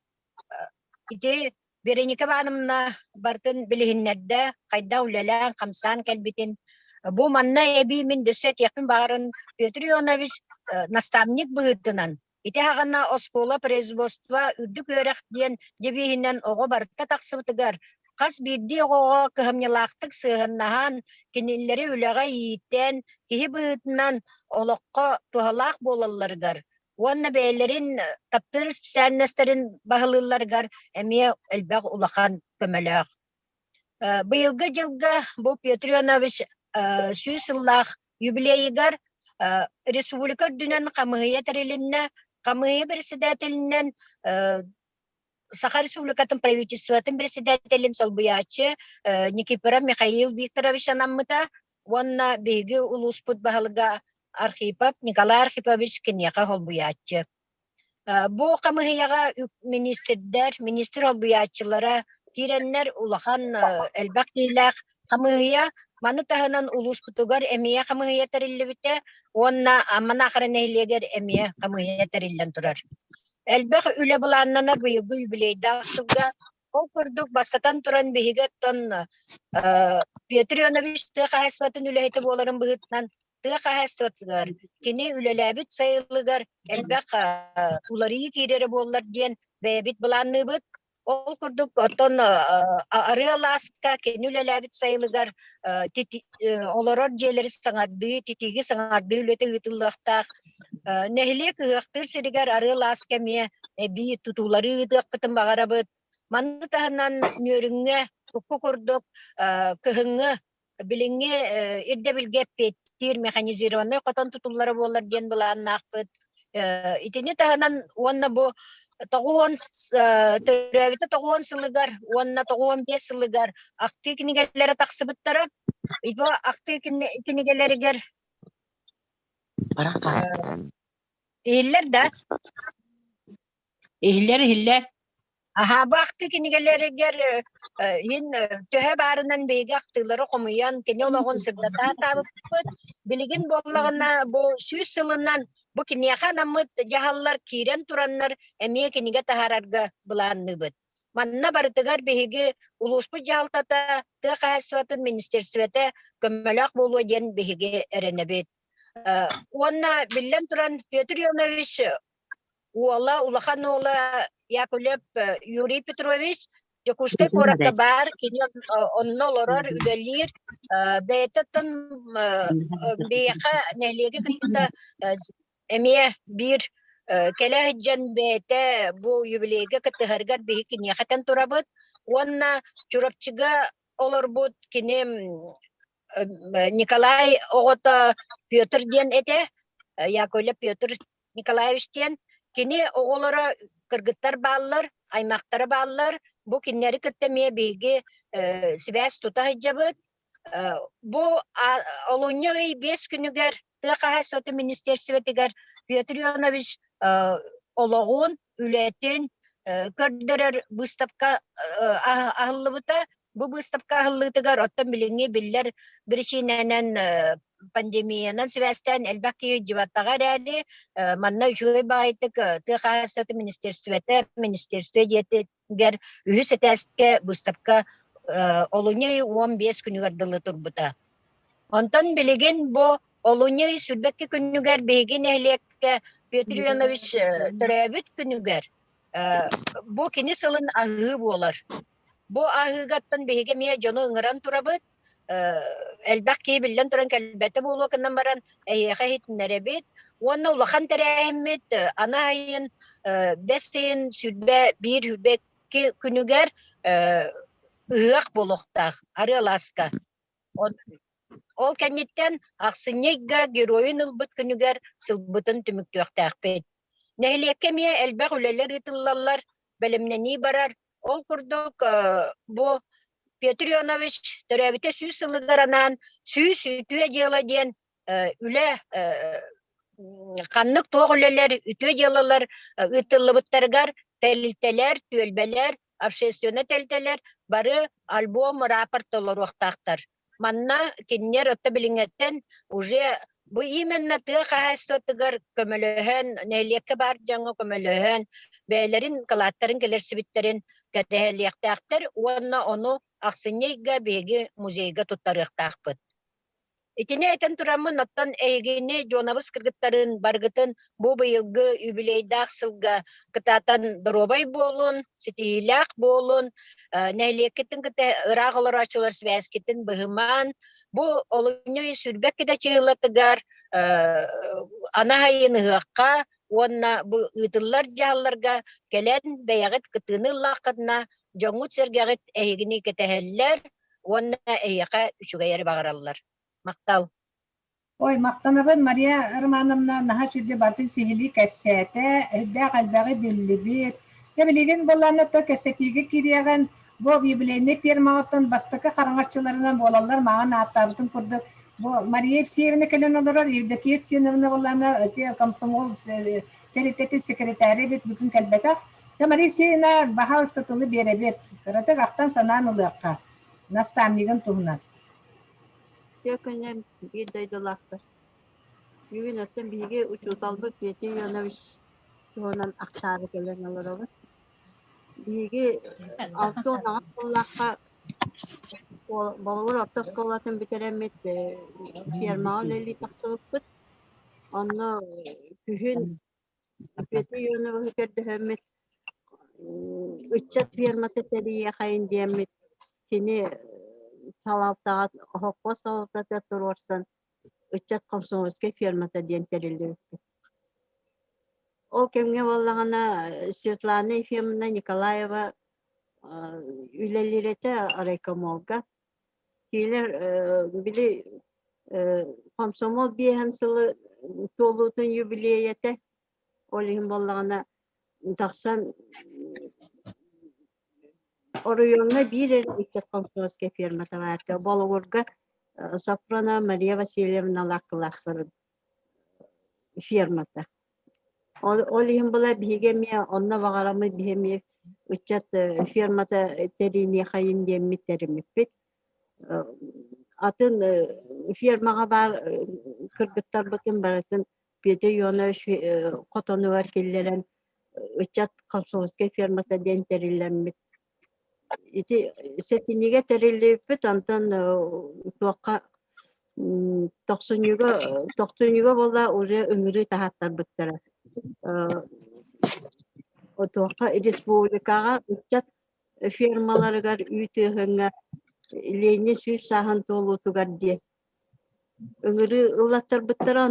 ити Вероника Ивановна барытын билиһиннэрдэ, хайдах үлэлээн-хамсаан кэлбитин. Бу манна эбии мин дөссө этиэхпин баҕарын Петр Ионович наставник быһыытынан ити аҕана оскуола производство үрдүк үөрэх диэн девиһинэн оҕо барыта тахсыбытыгар хас биирдии оҕоҕо кыһамньылаахтык сыһыаннаһан, кинилэри үлэҕэ иитэн, киһи быһыытынан олоххо туһалаах буолалларыгар уонна бэйэлэрин таптыыр специальностарын баһылыылларыгар эмиэ элбэх улахан көмөлөөх. Быйылгы дьылга бу Петр Ионович 100 сыллаах юбилейыгар республика үрдүнэн хамыыһыйа тэрилиннэ. Хамыыһыйа председателинэн Саха Республикатын правительствотын председателин солбуйааччы Никифоров Михаил Викторович анаммыта уонна биһиги улууспут баһылыга Архипов Николай Архипович киниэхэ солбуйааччы. Бу хамыыһыйаҕа министрдэр, министр солбуйааччылара киирэннэр улахан элбэх киһилээх хамыыһыйа. Маны таһынан улууспутугар эмиэ хамыыһыйа тэриллибитэ уонна Амма Наахара нэһилиэгэр эмиэ хамыыһыйа тэриллэн турар. Элбэх үлэ былааннанар быйылгы юбилейдаах сылга. Ол курдук, бастатан туран, биһиги оттон Петр Ионович тыа хаһаайыстыбатын үлэһитэ буоларын быһыытынан тыа хаһаайыстыбатыгар кини үлэлээбит сайылыгар элбэх уларыйыы киирэрэ буоллар диэн бэйэбит былаанныыбыт. Ол курдук, оттон Арыы Алааска кини үлэлээбит сайылыгар олорор дьиэлэри саҥардыы, титииги саҥардыы үлэтэ ыытыллыахтаах. Нэһилиэк ыһыахтыыр сиригэр Арыы Алааска эмиэ эбии тутуулары ыытыахпытын баҕарабыт. Маны таһынан Нүөрүҥҥэ урукку курдук кыһыҥҥы билиҥҥи ирдэбилгэ эппиэттиир механизированнай хотон тутуллара буолар диэн былааннаахпыт. Итини таһынан уонна бу тоҕуон төрөөбүтэ тоҕуон сылыгар уонна 95 сылыгар ахтыы кинигэлэрэ тахсыбыттара. Бу ахтыы кинигэлэригэр иһиллэр да? Иһиллэр, иһиллэр. Аһаа, бу ахтыы кинигэлэригэр иһин төһө баарынан биһиги ахтыылары хомуйан, кини олоҕун сырдата сатаабыппыт. Билигин буоллаҕына, бу 100 сылынан бу киниэхэ анаммыт дьаһаллар киирэн тураннар эмиэ кинигэ таһаарарга былаанныыбыт. Манна барытыгар биһиги улууспут дьаһалтата, тыа хаһаайыстыбатын министерствотэ көмөлөөх буолуо диэн биһиги эрэнэбит. Уонна биллэн туран Петр Ионович. Уола, улахан уола Яковлев Юрий Петрович Дьокуускай куоракка баар, кини онно олорор, үлэлиир. Бэйэтэ оттон биһиэхэ нэһилиэги кытта эмиэ биир кэлэ сылдьан бэйэтэ бу юбилейга кыттыһарыгар биһи киниэхэ этэн турабыт. Уонна Чурапчыга олорбут кини Николай оҕото Петр диэн этэ, Яковлев Петр Николаевич диэн. Кини оҕолоро кыргыттар бааллар, аймахтара бааллар. Бу кинилэри кытта эмиэ биһиги сибээс тута сылдьабыт. Бу олунньу ый 5 күнүгэр тыа хаһаайыстыбатын министиэристибэтигэр Петр Ионович олоҕун, үлэтин көрдөрөр быыстапка аһыллыбыта. Бу быыстапка аһыллыытыгар оттон билиҥҥи биллэр биричиинэнэн пандемиянан сибээстээн элбэх киһи дьыбаттаҕа эрээри, манна үчүгэй баҕайытык тыа хаһаайыстыбатын министиэристибэтэ министиэристибэ дьиэтигэр үһүс этээскэ быыстапка олунньу ый 15 күнүгэр дылы турбута. Онтон билигин бу олунньу ый 22 күнүгэр биһиги нэһилиэккэ Петр Ионович төрөөбүт күнүгэр бу кини сылын аһыы буолар. Бу аһыыгаттан биһиги эмиэ дьону ыҥыран турабыт. Элбэх киһи биллэн туран кэлбэтэ буолуо гынан баран эһиэхэ иһитиннэрэбит. Уонна улахан тэрээһиммит аны айын бэс ыйын 21-22 күнүгэр ыһыах буолуохтаах Арыалааска. Ол кэнниттэн ахсынньы ыйга геройун ылбыт күнүгэр сылбытын түмүктүөхтээхпит. Нэһилиэккэ эмиэ элбэх үлэлэр ыытыллаллар, бэлэмнэнии барар. Ол курдук бу Петр Ионович төрөөбүтэ 100 сылыгар анаан 100 үтүө дьыала диэн үлэ ханнык туох үлэлэр, үтүө дьыалалар ыытыллыбыттарыгар тэрилтэлэр, түөлбэлэр, общественнай тэрилтэлэр бары альбом, рапорт толоруохтаахтар. Манна кинилэр отто билиҥҥэттэн уже бу именно тыа хаһаайыстыбатыгар көмөлөһөн, нэһилиэккэ баар дьоҥҥо көмөлөһөн, бэйэлэрин кылааттарын кэлэрсибиттэрин кэтэһэлиэхтээхтэр уонна ону ахсынньы ыйга биһиги музейга туттарыахтаахпыт. Итини этэн тураммын, оттон эһигини дьуонабыс кыргыттарын барыгытын бу быйылгы юбилейдаах сылга кытаатан доруобай буолун, ситиһиилээх буолун, нэһилиэккитин кытта ыраах олорооччулар сибээскитин быһымаан, бу олунньу ый 22 чыһылатыгар анаһайын ыһыахха уонна бу ыытыллар дьаһалларга кэлэн бэйэҕит кыттыыны ыллааххытына, дьоҥҥут-сэргэҕит эһигини кэтэһэллэр, уонна эһиэхэ үчүгэй эрэ баҕараллар. Махтал. Ой, махтанабын Мария Романовна наһаа үчүгэй батын сиһилии кэпсээтэ, үрдээх элбэҕи биллибит. Дьэ билигин буоллаанна кэпсэтиигэ киириэҕин бу юбилейнай фермаҕыттан бастакы хараҥаччыларынан буолаллар маҕан ааттаабытын курдук бу Мария Евсеевна кэлэн олорор, Евдокия Евсеевна буоллаана ити комсомол тэрилтэтин секретарэ эбит бүгүн кэлбэтэх. Дьэ Мария Евсеевна баһаалыста тылы биэрэбит. Кыратык ахтан-санаан ылыахха. Наставнигын туһунан. Үтүө күнүм, биир дойдулаахтар. Бүгүн оттон биһиги учууталбыт Петя Ионович туһунан ахтаары кэлэн олоробут. Биһиги 68 сыллаахха Болугур орто оскуолатын бүтэрэммит фермаҕа үлэлии тахсыбыппыт. Онно күһүн Петр Ионовиһы көрдөһөммүт ыччат фермата тэрийиэхэйин диэммит кини салалтаҕа холкуос салалтата туруорсан ыччат комсомольскай фермата диэн тэриллибиппит. Ол кэмҥэ буоллаҕына Светлана Ефимовна Николаева үлэлиир этэ райкомолга. Кинилэр били комсомол биэһэн сылы туолуутун юбилейа этэ. Ол иһин буоллаҕына тахсан оройуоҥҥа биир эрэ ыччат комсомольскай фермата баар этэ. Болугурга Сафронова Мария Васильевналаах кылаастарын фермата. Ол иһин була биһиги эмиэ онно баҕараммыт биһи эмиэ ыччат фермата тэриниэхэйин диэммит тэриммиппит. Атын фермаҕа баар кыргыттарбытын барытын Петр Ионович хотонугар киллэрэн ыччат комсомольскай фермата диэн тэриллэммит. Ити сэтинньигэ тэриллибиппит, онтон туохха тохсунньуга тохсунньуга буолла уже ыҥырыы таһааттарбыттара. Отуохха республикаҕа ыччат фермаларыгар үүт ыаһыҥҥа Ленин сүүс сааһын туолуутугар диэн ыҥырыы ыллаттарбыттара,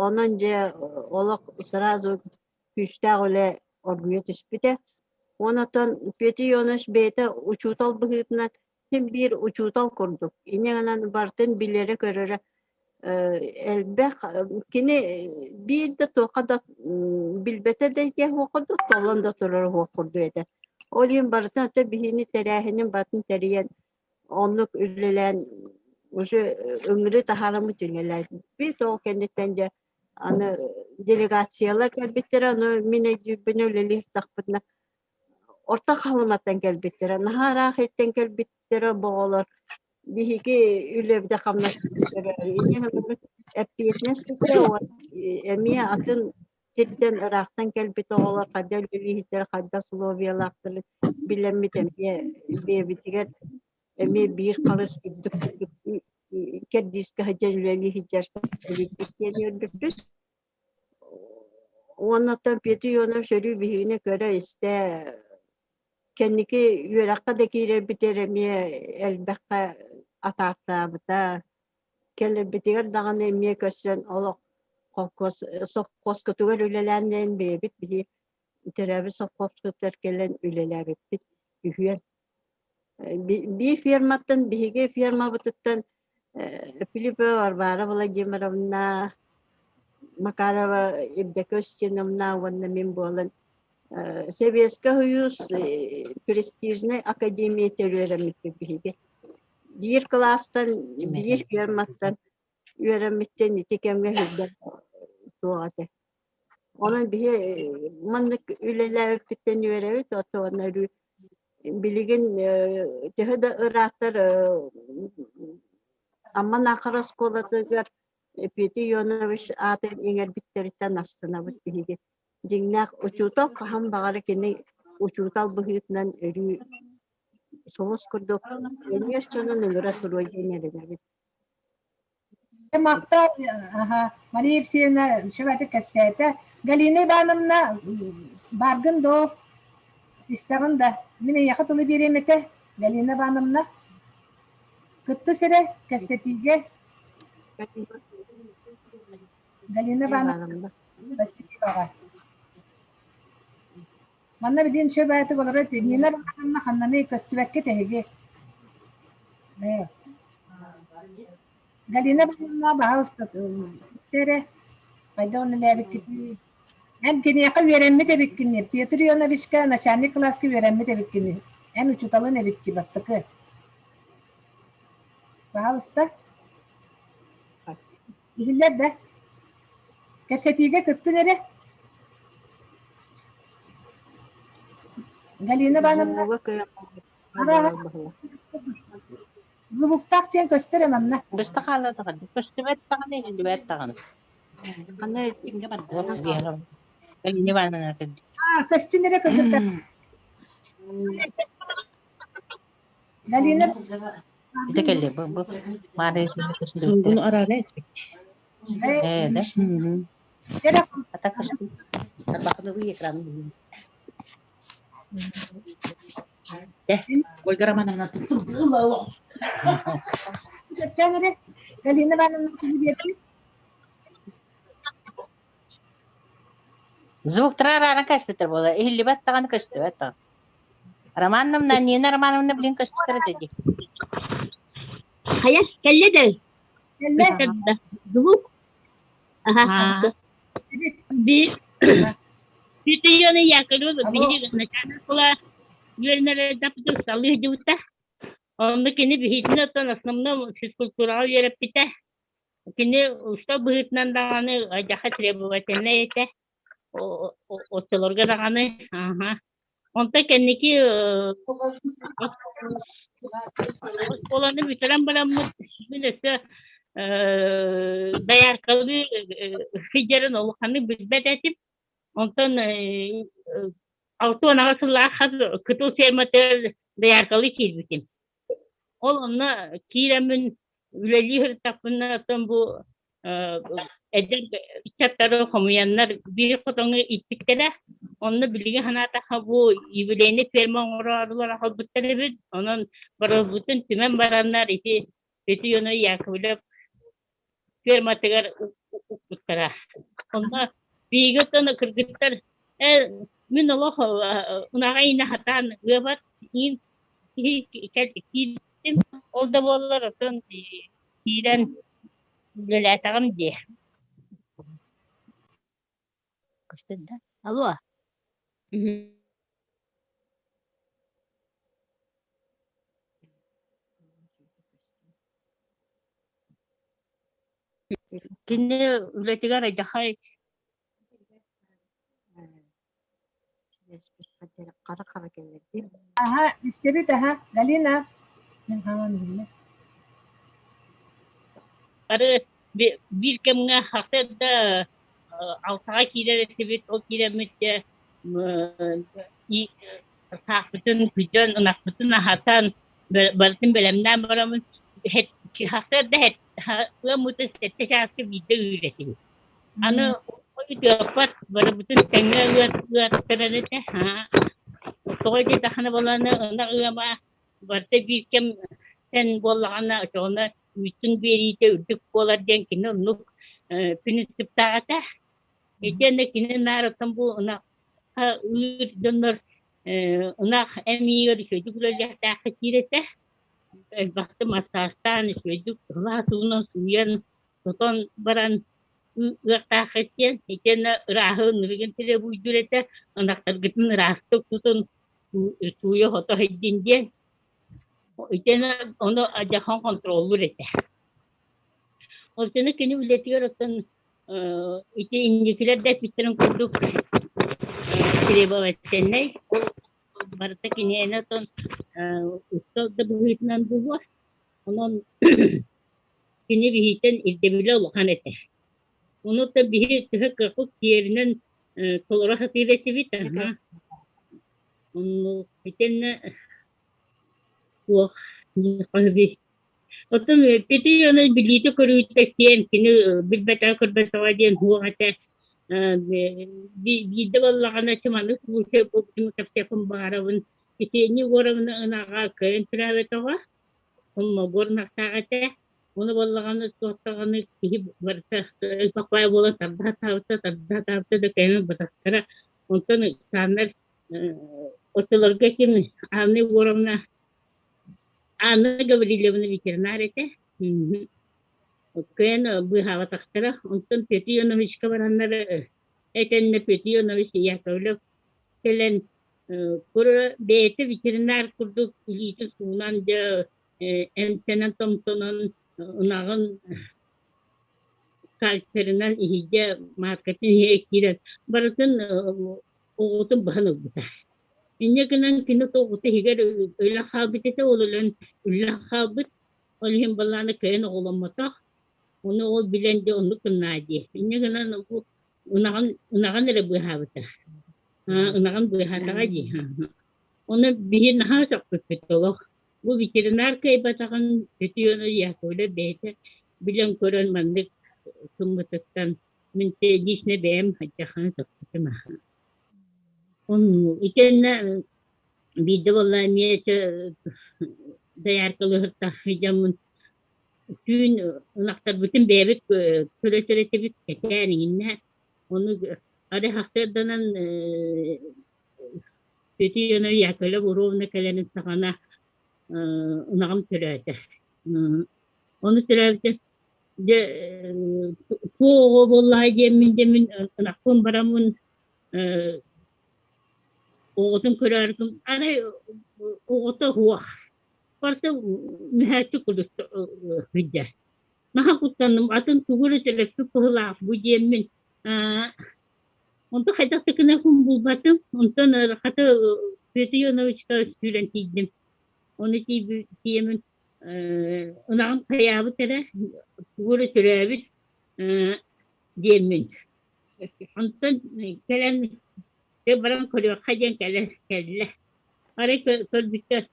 онон дьэ олох сразу күүстээх үлэ оргуйа түспүтэ. Онтон Петр Ионович бэйэтэ учуутал быһыытынан син биир учуутал курдук, инньэ гынан барытын билэрэ-көрөрө элбэх. Кини биир да туохха да билбэтэ да диэх курдук, толлон да турара суох курдук этэ. Ол иһин барытын ото биһини тэрээһинин барытын тэрийэн оннук үлэлээн уже ыҥырыы таһаараммыт үлэлээбит. Ол кэнниттэн дьэ аны делегациялар кэлбиттэрэ, ону мин өйдүүрбүнэ үлэлиир тахпытына Орто Халыматтан кэлбиттэрэ, наһаа ыраах иттэн кэлбиттэрэ бу оҕолор биһиги үлэбитэ хамнаспытыгар эппиэтинэс эмиэ атын сиртэн ыраахтан кэлбит оҕолор хайдах үлэлииһиттэр, хайдах условиялаахтарын билэммит эмиэ бэйэбитигэр эмиэ биир харыс үрдүк кэрдиискэ сылдьан үлэлии сылдьар эбиппит диэн үөрбүппүт. Уонна оттон Петр Ионович өрүү биһигини көрө-истэ, кэнники үөрэххэ да киирэрбитигэр эмиэ элбэххэ атаахтаабыта. Кэлэрбитигэр даҕаны эмиэ көрсөн олох холкуос совхозкутугар үлэлээн диэн бэйэбит биһи төрөөбүт совхозпутугар кэлэн үлэлээбиппит үһүөн. Биир ферматтан биһиги фермабытыттан Филиппова Варвара Владимировна, Макарова Евдокия Устиновна уонна мин буолан Советскай Союз престижнай академия үөрэммиппит биһиги. Биир кылаастан, биир ферматтан үөрэммиттэн ити кэмҥэ сылдьар суох этэ. Онон биһи маннык үлэлээбиппиттэн үөрэбит, оттон өрүү билигин төһө да ыраахтар Амма Наахара оскуолатыгар Петр Ионович аатын иҥэрбиттэриттэн астынабыт биһиги. Дьиҥнээх учуутал хаһан баҕара кини учуутал быһыытынан өрүү сулус курдук өнүөс дьонун ыҥыра туруо диэн эрэнэбит. Махтал, аха, Мария Евсеевна үчүгэйдик кэпсээтэ. Галина Ивановна, бааргын доо, истэҕин да, мин эйиэхэ тылы биэриэм этэ, Галина Ивановна. Кытты сирэ, кэпсэтиигэ. Галина Ивановна Васильеваҕа. Манна билигин үчүгэй баайытык олорор этэ. Нина Романовна ханнаный көстүбэккэ тэһиги. Ээ. Галина Ивановна баһаалыста эрэ хайдах үлэлээбиккитий? Эн киниэхэ үөрэммит эбиккин Петр Ионовичка начальник кылааска үөрэммит эбиккин Эн учууталын эбикки бастакы. Баһаалыста. Иһиллэр да? Кэпсэтиигэ кыттын эрэ. Галина Ивановна. Звуктаах диэн көстөр ээ манна. Быста хаалла даҕаны, көстүбэт даҕаны, иһиллибэт даҕаны. Аны Галина Ивановна Аа, көстүн эрэ кыргыттар. Галина Ити кэллэ бу бу Маарыйа Сугун араара Э да Дьэ, Ата көстү. Тарбахыны экран. Ольга Романовна Кэпсээн эрэ. Галина Ивановна кими диэти? Звуктара араара кэспиттэр буола. Иһиллибэт даҕаны көстүбэт даҕаны. Романовна, Нина Романовна билин көстүбүттэр этэ дии. Хайа, кэллэ да? Кэллэ. Да. Звук. Ага. Би Петр Яковлев биһиги начальник была үөрэнэр даппытын салыы дьыбыта. Онно кини биһитин оттон основном физкультураҕа үөрэппитэ. Кини уста быһыытынан даҕаны дьаха требовательнай этэ. Оччолорго даҕаны аха. Онтон кэнники оскуоланы бүтэрэн бараммыт мин өссө дояркалыы сылдьарын улаханнык билбэт этим. Онтон 68 сыллаах хас кытыл ферматыгар дояркалыы киирбитим. Ол онно киирэммин үлэлии сырыттахпына оттон бу Эдэр ыччаттары хомуйаннар биир хотоҥҥо ииппиттэрэ. Онно билигин санаатахха бу юбилейнай ферма оҥороорулар аҕалбыттар эбит. Онон барылбытын түмэн бараннар ити Петр Ионович Яковлев ферматыгар укпуттара. Онно биһиги оттон кыргыттар э, мин олох унаҕа иинэ хатаан ыабат иин киирдим. Ол да буоллар оттон киирэн үлэлээтэҕим дии. Көстөр да? Алло. Кини үлэтигэр алдьархай Хара-хара кэллэрдим. Аха, истэбит аха. Галина. Мин хааман иһиллэ. Бары биир кэмҥэ сарсыарда алтаҕа киирэр этибит, ол киирэммит дьэ саахпытын күдьэн, ынахпытын аһатан, барытын бэлэмнээн бараммыт сарсыарда ыаммыты сэттэ чааска биирдэ ыыр этибит. Аны утуйаппат, барыбытын тэҥҥэ ыаттарар этэ. Тоҕо диэтэххинэ буоллаҕына ынах ыама барыта биир кэм эн буоллаҕына оччоҕуна үүтүн биэриитэ үрдүк буолар диэн кини оннук принциптаах этэ. Итиэннэ кини наар оттон бу ынахха ыыр дьоннор ынах эмиийигэр үчүгэйдик үлэлиэхтээххэ диир этэ. Элбэхтик массаастаан үчүгэйдик сылаас уунан сууйан, сотон баран ыахтааххыт диэн итиэннэ ырааһы ынырыгын требуйдуур этэ, ынахтаргытын ыраастык тутун сууйа-сото сылдьын диэн. Итиэннэ ону дьахан хонтуруоллуур этэ. Онтон кини үлэтигэр оттон ити инникилэр да эппиттэрин курдук требовательнай, ол барыта киниэнэ оттон устал да быһыытынан буолуо. Онон кини биһийтэн ирдэбилэ улахан этэ. Ону да биһи төһө кыахпыт тиийэринэн толоро сатыыр этибит. Аһа. Онно итиннэ туох Оттон ити ону билиитэ-көрүүтэ киэҥ, кини билбэтэҕэ-көрбөтөҕө диэн суох этэ. Биирдэ буоллаҕына чыманы случай буолбутун кэпсиэхпин баҕарабын. Итини Егоровна ынаҕа кыайан төрөөбөтөҕө, Холмогор ынахтаах этэ. Ону буоллаҕына туох даҕаны киһи барыта элбэх буолан тарда сатаабыта, тарда сатаабыта да кэлин батастара. Онтон сааннар оччолорго ким Анна Егоровна Анна Гаврильевна ветеринар этэ. Кыайан быыһаабатахтара. Онтон Петр Ионовичка бараннар этэннэ Петр Ионович Яковлев кэлэн бэйэтэ ветеринар курдук илиитин суунан дьэ эмтэнэн-томтонон ынаҕын кальцерынан иһийдэ мааркатын иһэ киирэн барытын оҕотун быһан ылбыта. Инньэ гынан кини оҕото иһигэр өлө хаалбыт этэ, ол өлөн үллэн хаалбыт. Ол иһин балаана кыайан оҕоломмотох. Ону ол билэн дьэ оннук гыннаа дии. Инньэ гынан бу ынаҕын ынаҕын эрэ быыһаабыта. Ынаҕын быыһаатаҕа дии. Ону биһи наһаа сөхпүппүт олох. Бу ветеринар кыайбатаҕын Петр Яковлев бэйэтэ билэн-көрөн маннык гыммытыттан мин лично бэйэм хайдаххына сөхпүтүм аха. Оннук. Итиэннэ биирдэ буолла эмиэ дояркалыһыттах дьоммун түүн ынахтарбытын бэйэбит көрө этибит кэтээн иҥиннэ. Ону арай сарсыарданан Петр Ионович Яковлев уруовна кэлэрин саҕана ынаҕым төрөөтө. Ону төрөөбүтэ дьэ туох оҕо буоллаҕай диэммин диэммин ынахпын бараммын оҕотун көрөөрү арай оҕото суох. Барыта мөһөөччүк курдук сылдьар. Наһаа куттанным, атын тугу эрэ төрөппүт быһыылаах бу диэммин Онтон хайдах да гына булбатым. Онтон хата Петр Ионовичка сүүрэн тиийдим. Ону тиийэммин ынаҕым хайаабыт эрэ, тугу эрэ төрөөбүт диэммин. Онтон кэлэн баран көрүөххэ диэн кэлэ кэллэ. Арай көрбүттэр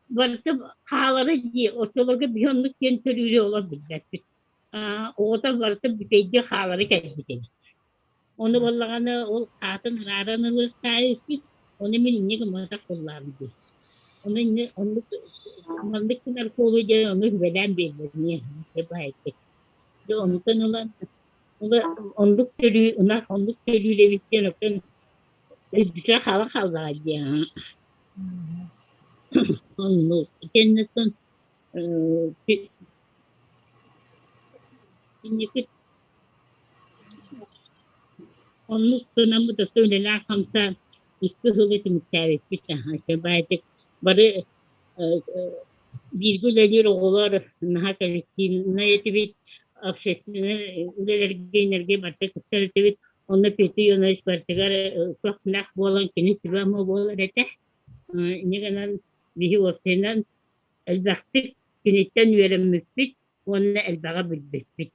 барыта хаалара дии, оччолорго биһи оннук диэн төрүүрү олох билбэппит. Оҕото барыта бүтэйдии хаалара кэлбит эбит. Ону буоллаҕына ол аатын арааран ылыахтаах ону мин инньэ гымматах буоллаҕым дии. Ону инньэ оннук маннык гынар буолуо диэн ону сүбэлээн биэрдэ баайдык. Дьэ онтон ылан оннук төлүү ынах оннук төлүүр эбит диэн оттон өйбүтэ хаала хааллаҕа дии. Оннук. Итинниттэн инники Оннук гынаммыт өссө үлэлээх-хамсаан икки сылы түмүктээбиппит баайдык бары бииргэ үлэлиир оҕолор наһаа коллективнай этибит, общественнай үлэлэргэ инэргэ барыта кыттар этибит. Онно Петр Ионович барытыгар көх-нээх буолан кини сүбэ-ама буолар этэ. Инньэ гынан биһи уопсайынан элбэхтик киниттэн үөрэммиппит уонна элбэҕи билбиппит.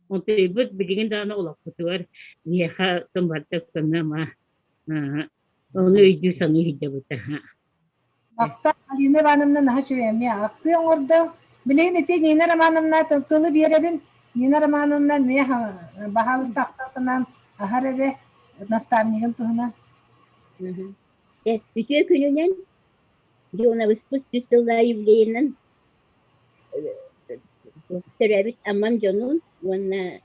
Онтуйбут билигин даҕаны олохпутугар миэхэ барыта көмө-ама ону өйдүү-саныы сылдьабыта. Махтал Алина Ивановна наһаа үчүгэй эмиэ ахтыы оҥордо. Билигин ити Нина Романовна тылы биэрэбин. Нина Романовна эмиэ баһаалыста ахтар санаан аһар эрэ наставнигын туһунан. Үтүө күнүнэн Дионовыспыт үс сыллаах юбилейынан төрөөбүт Аммам дьонун уонна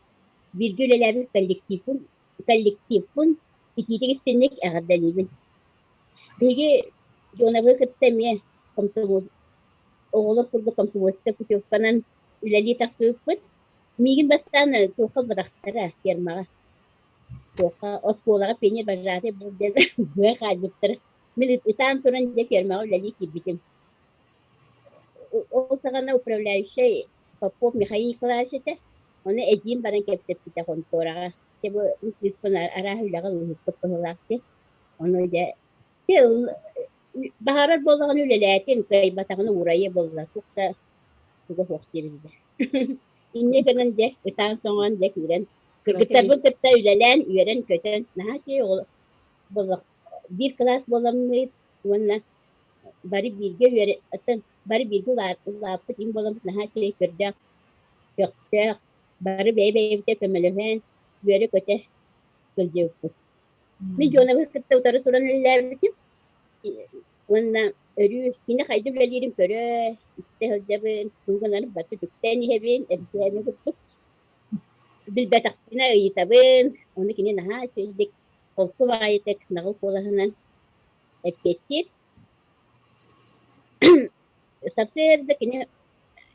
бииргэ үлэлээбит коллективпын, коллективпын итиитик истинник эҕэрдэлиибин. Биһиги Дионовы кытта эмиэ комсомол оҕолор курдук комсомольскай путевканан үлэлии тахсыбыппыт. Миигин бастаан туохха бырахтара фермаҕа. Туохха оскуолаҕа пионер вожатый буол диэн быа хаайбыттара. Мин ытаан туран дьэ фермаҕа үлэлии киирбитим. Ол саҕана управляющай Попов Михаил Николаевич этэ. Ону эдьиийим баран кэпсэппитэ хонтуораҕа. Дьэ бу кыыспын араас үлэҕэ ылыһыппыт быһыылаах дии. Ону дьэ баһаарар буоллаҕына үлэлээтин, кыайбатаҕына уурайыа буолла. Туох да туга суох диэбитэ. Инньэ гынан дьэ ытаан-соҥоон дьэ киирэн кыргыттарбын кытта үлэлээн, үөрэн-көтөн наһаа үчүгэй оҕо буоллах биир кылаас буоламмыт уонна бары бииргэ үөрэ оттон бары бииргэ улааппыт им буоламмыт наһаа үчүгэй көрдөөх, көхтөөх, бары бэйэ-бэйэбитэ көмөлөһөн, үөрэ-көтө сылдьыбыппыт. Мин Дьуонабы кытта утары туран үлэлээбитим уонна өрүү кини хайдах үлэлиирин көрө, истэ сылдьабын, тугу гынарын барыта үтүктэн иһэбин, эрдээни курдук. Билбэтэхпинэ ыйытабын, ону кини наһаа үчүгэйдик холку баҕайытык наҕыл куолаһынан эппиэттиир. Сарсыарда кини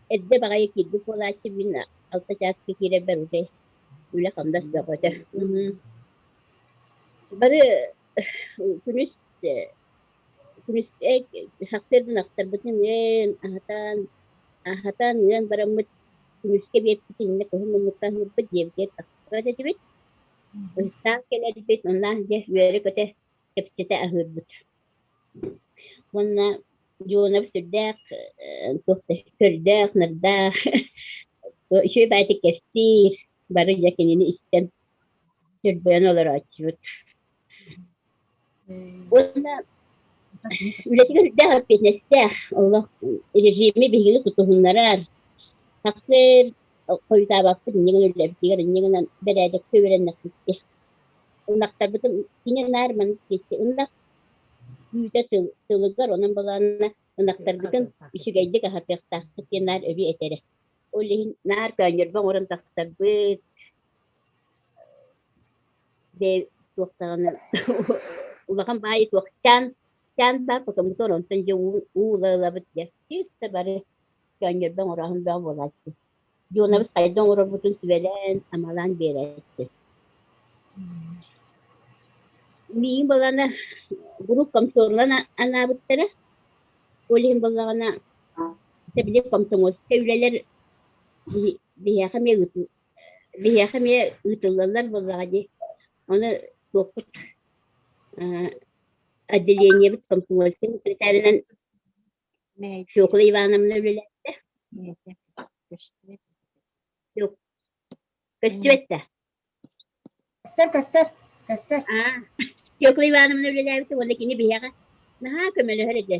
эрдэ баҕайы киирбит буолааччы, мин алта чааска киирэрбэр уже үлэ-хамнас бөҕөтө. Бары күнүс күнүс сарсыардан ахтарбытын ыан, аһатан, аһатан ыан бараммыт күнүскэ биэрбит иннэ кыһын муннукка аһыырбыт диэбитигэр тахсыбат этибит. Ыстаан кэлэрбит, онно дьэ үөрэ-көтө кэпсэтэ аһыырбыт. Уонна Дьуонап сүрдээх туох да көрдөөх-нардаах, үчүгэй баайдык кэпсиир, бары дьэ кинини истэн чөрбөйөн олорооччубут. Уонна үлэтигэр сүрдээх эппиэтинэстээх, олох режими биһигини тутуһуннарар, тахсыр хойутаабаппыт, инньэ гынан үлэбитигэр инньэ гынан бэрээдэккэ үөрэннэхпит дии. Ынахтарбытын кини наар маннык диэччи ынах үүтэ сылыгар онон былаанна ынахтарбытын үчүгэйдик аһатыахтаахпыт диэн наар өрүү этэрэ. Ол иһин наар көөнньөрбө оҥорон тахсарбыт, туох даҕаны улахан баайы туох чаан чаан баар хотоммутугар онтон дьэ уу ыла ылабыт дьэ чисто бары көөнньөрбө оҥорооһун бөҕө буолааччы. Дьуонабыт хайда оҥорорбутун сүбэлээн, амалаан биэрээччи. Миигин буоллаҕына групп комсомолан анаабыттара. Ол иһин буоллаҕына били комсомольскай үлэлэр биһиэхэ эмиэ биһиэхэ эмиэ ыытыллаллар буоллаҕа дии. Ону туохпут отделениебыт комсомольскай секретарынан Фёкла Ивановна үлэлээбитэ. Көстүбэт да? Көстөр, көстөр, көстөр. Фёкла Ивановна үлэлээбитэ уонна кини биһиэхэ наһаа көмөлөһөр этэ.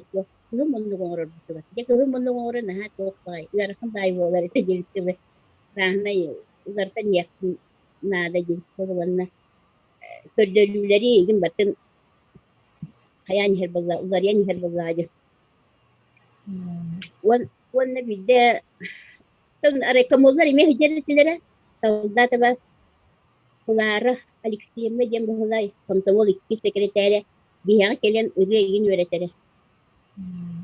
Кыһыл муннук оҥорорбутугар. Дьэ кыһыл муннук оҥорор наһаа туох баҕай ыарахан баай буолар этэ диэбиттибит. Бааһынай уларытан иһиэхпин наада диэн уонна көрдөрүүлэри игин бартын хайаан иһэр буолла, уларыйан иһэр буоллаҕа дии. Уонна биирдэ райкомоллар эмиэ сылдьар этилэрэ. Солдатова Клара Алексеевна диэн быһылай комсомол иккис сэкирэтээрэ биһиэхэ кэлэн ырыа игин үөрэтэрэ.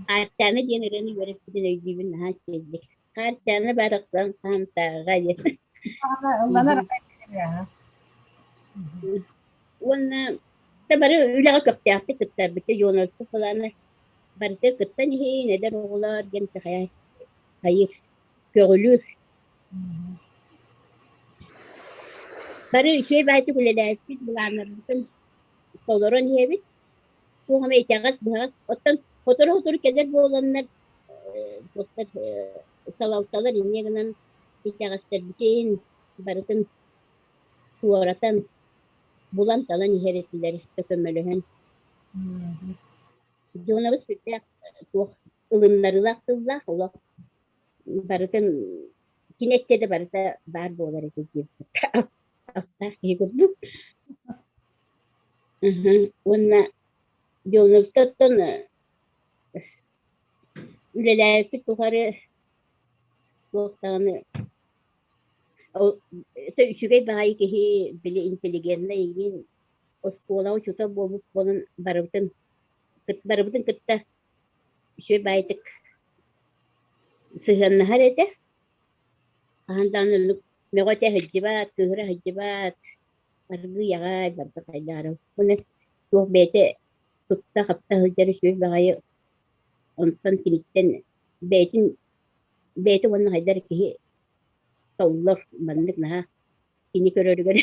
Хаарчаана диэн ырыаны үөрэппитин өйдүүбүн наһаа үчүгэйдик. Хаарчаана барахсан хаамтааҕа диэн. Ылланар Уонна да бары үлэҕэ көхтөөхтүк кыттарбыт Ионовка былаана барыта кыттан иһин эдэр оҕолор диэн хайыр көҕүлүүр. Бары үчүгэй баайдык үлэлээбиппит, былааннарбытын толорон иһэбит. Туох эмэ итэҕэс быһаҕас оттон сотору-сотору кэлэр буоланнар туохтар салалталар инньэ гынан итэҕэстэрбитин барытын туоратан, булан-талан иһэр этилэр, көмөлөһөн. Дьонобут сүрдээх туох ылыннарыылаах тыллаах олох барытын кини эттэ да барыта баар буолар этэ диэбит астаах киһи курдук. Уонна Дьоновтан үлэлээбиппит тухары туох даҕаны үчүгэй баҕайы киһи били интеллигентнэй игин оскуолаҕа учуутал буолбут буолан барыбытын барыбытын кытта үчүгэй баайытык сыһыаннаһар этэ. Хаһан даҕаны оннук мөҕө-этэ сылдьыбат, кыыһыра сылдьыбат, аргыый аҕай барыта хайдаарым. Уонна туох бэйэтэ тутта-хапта сылдьар үчүгэй баҕайы онтон киниттэн бэйэтин бэйэтэ уонна хайдар киһи толлор маннык наһаа кини көрөрүгэр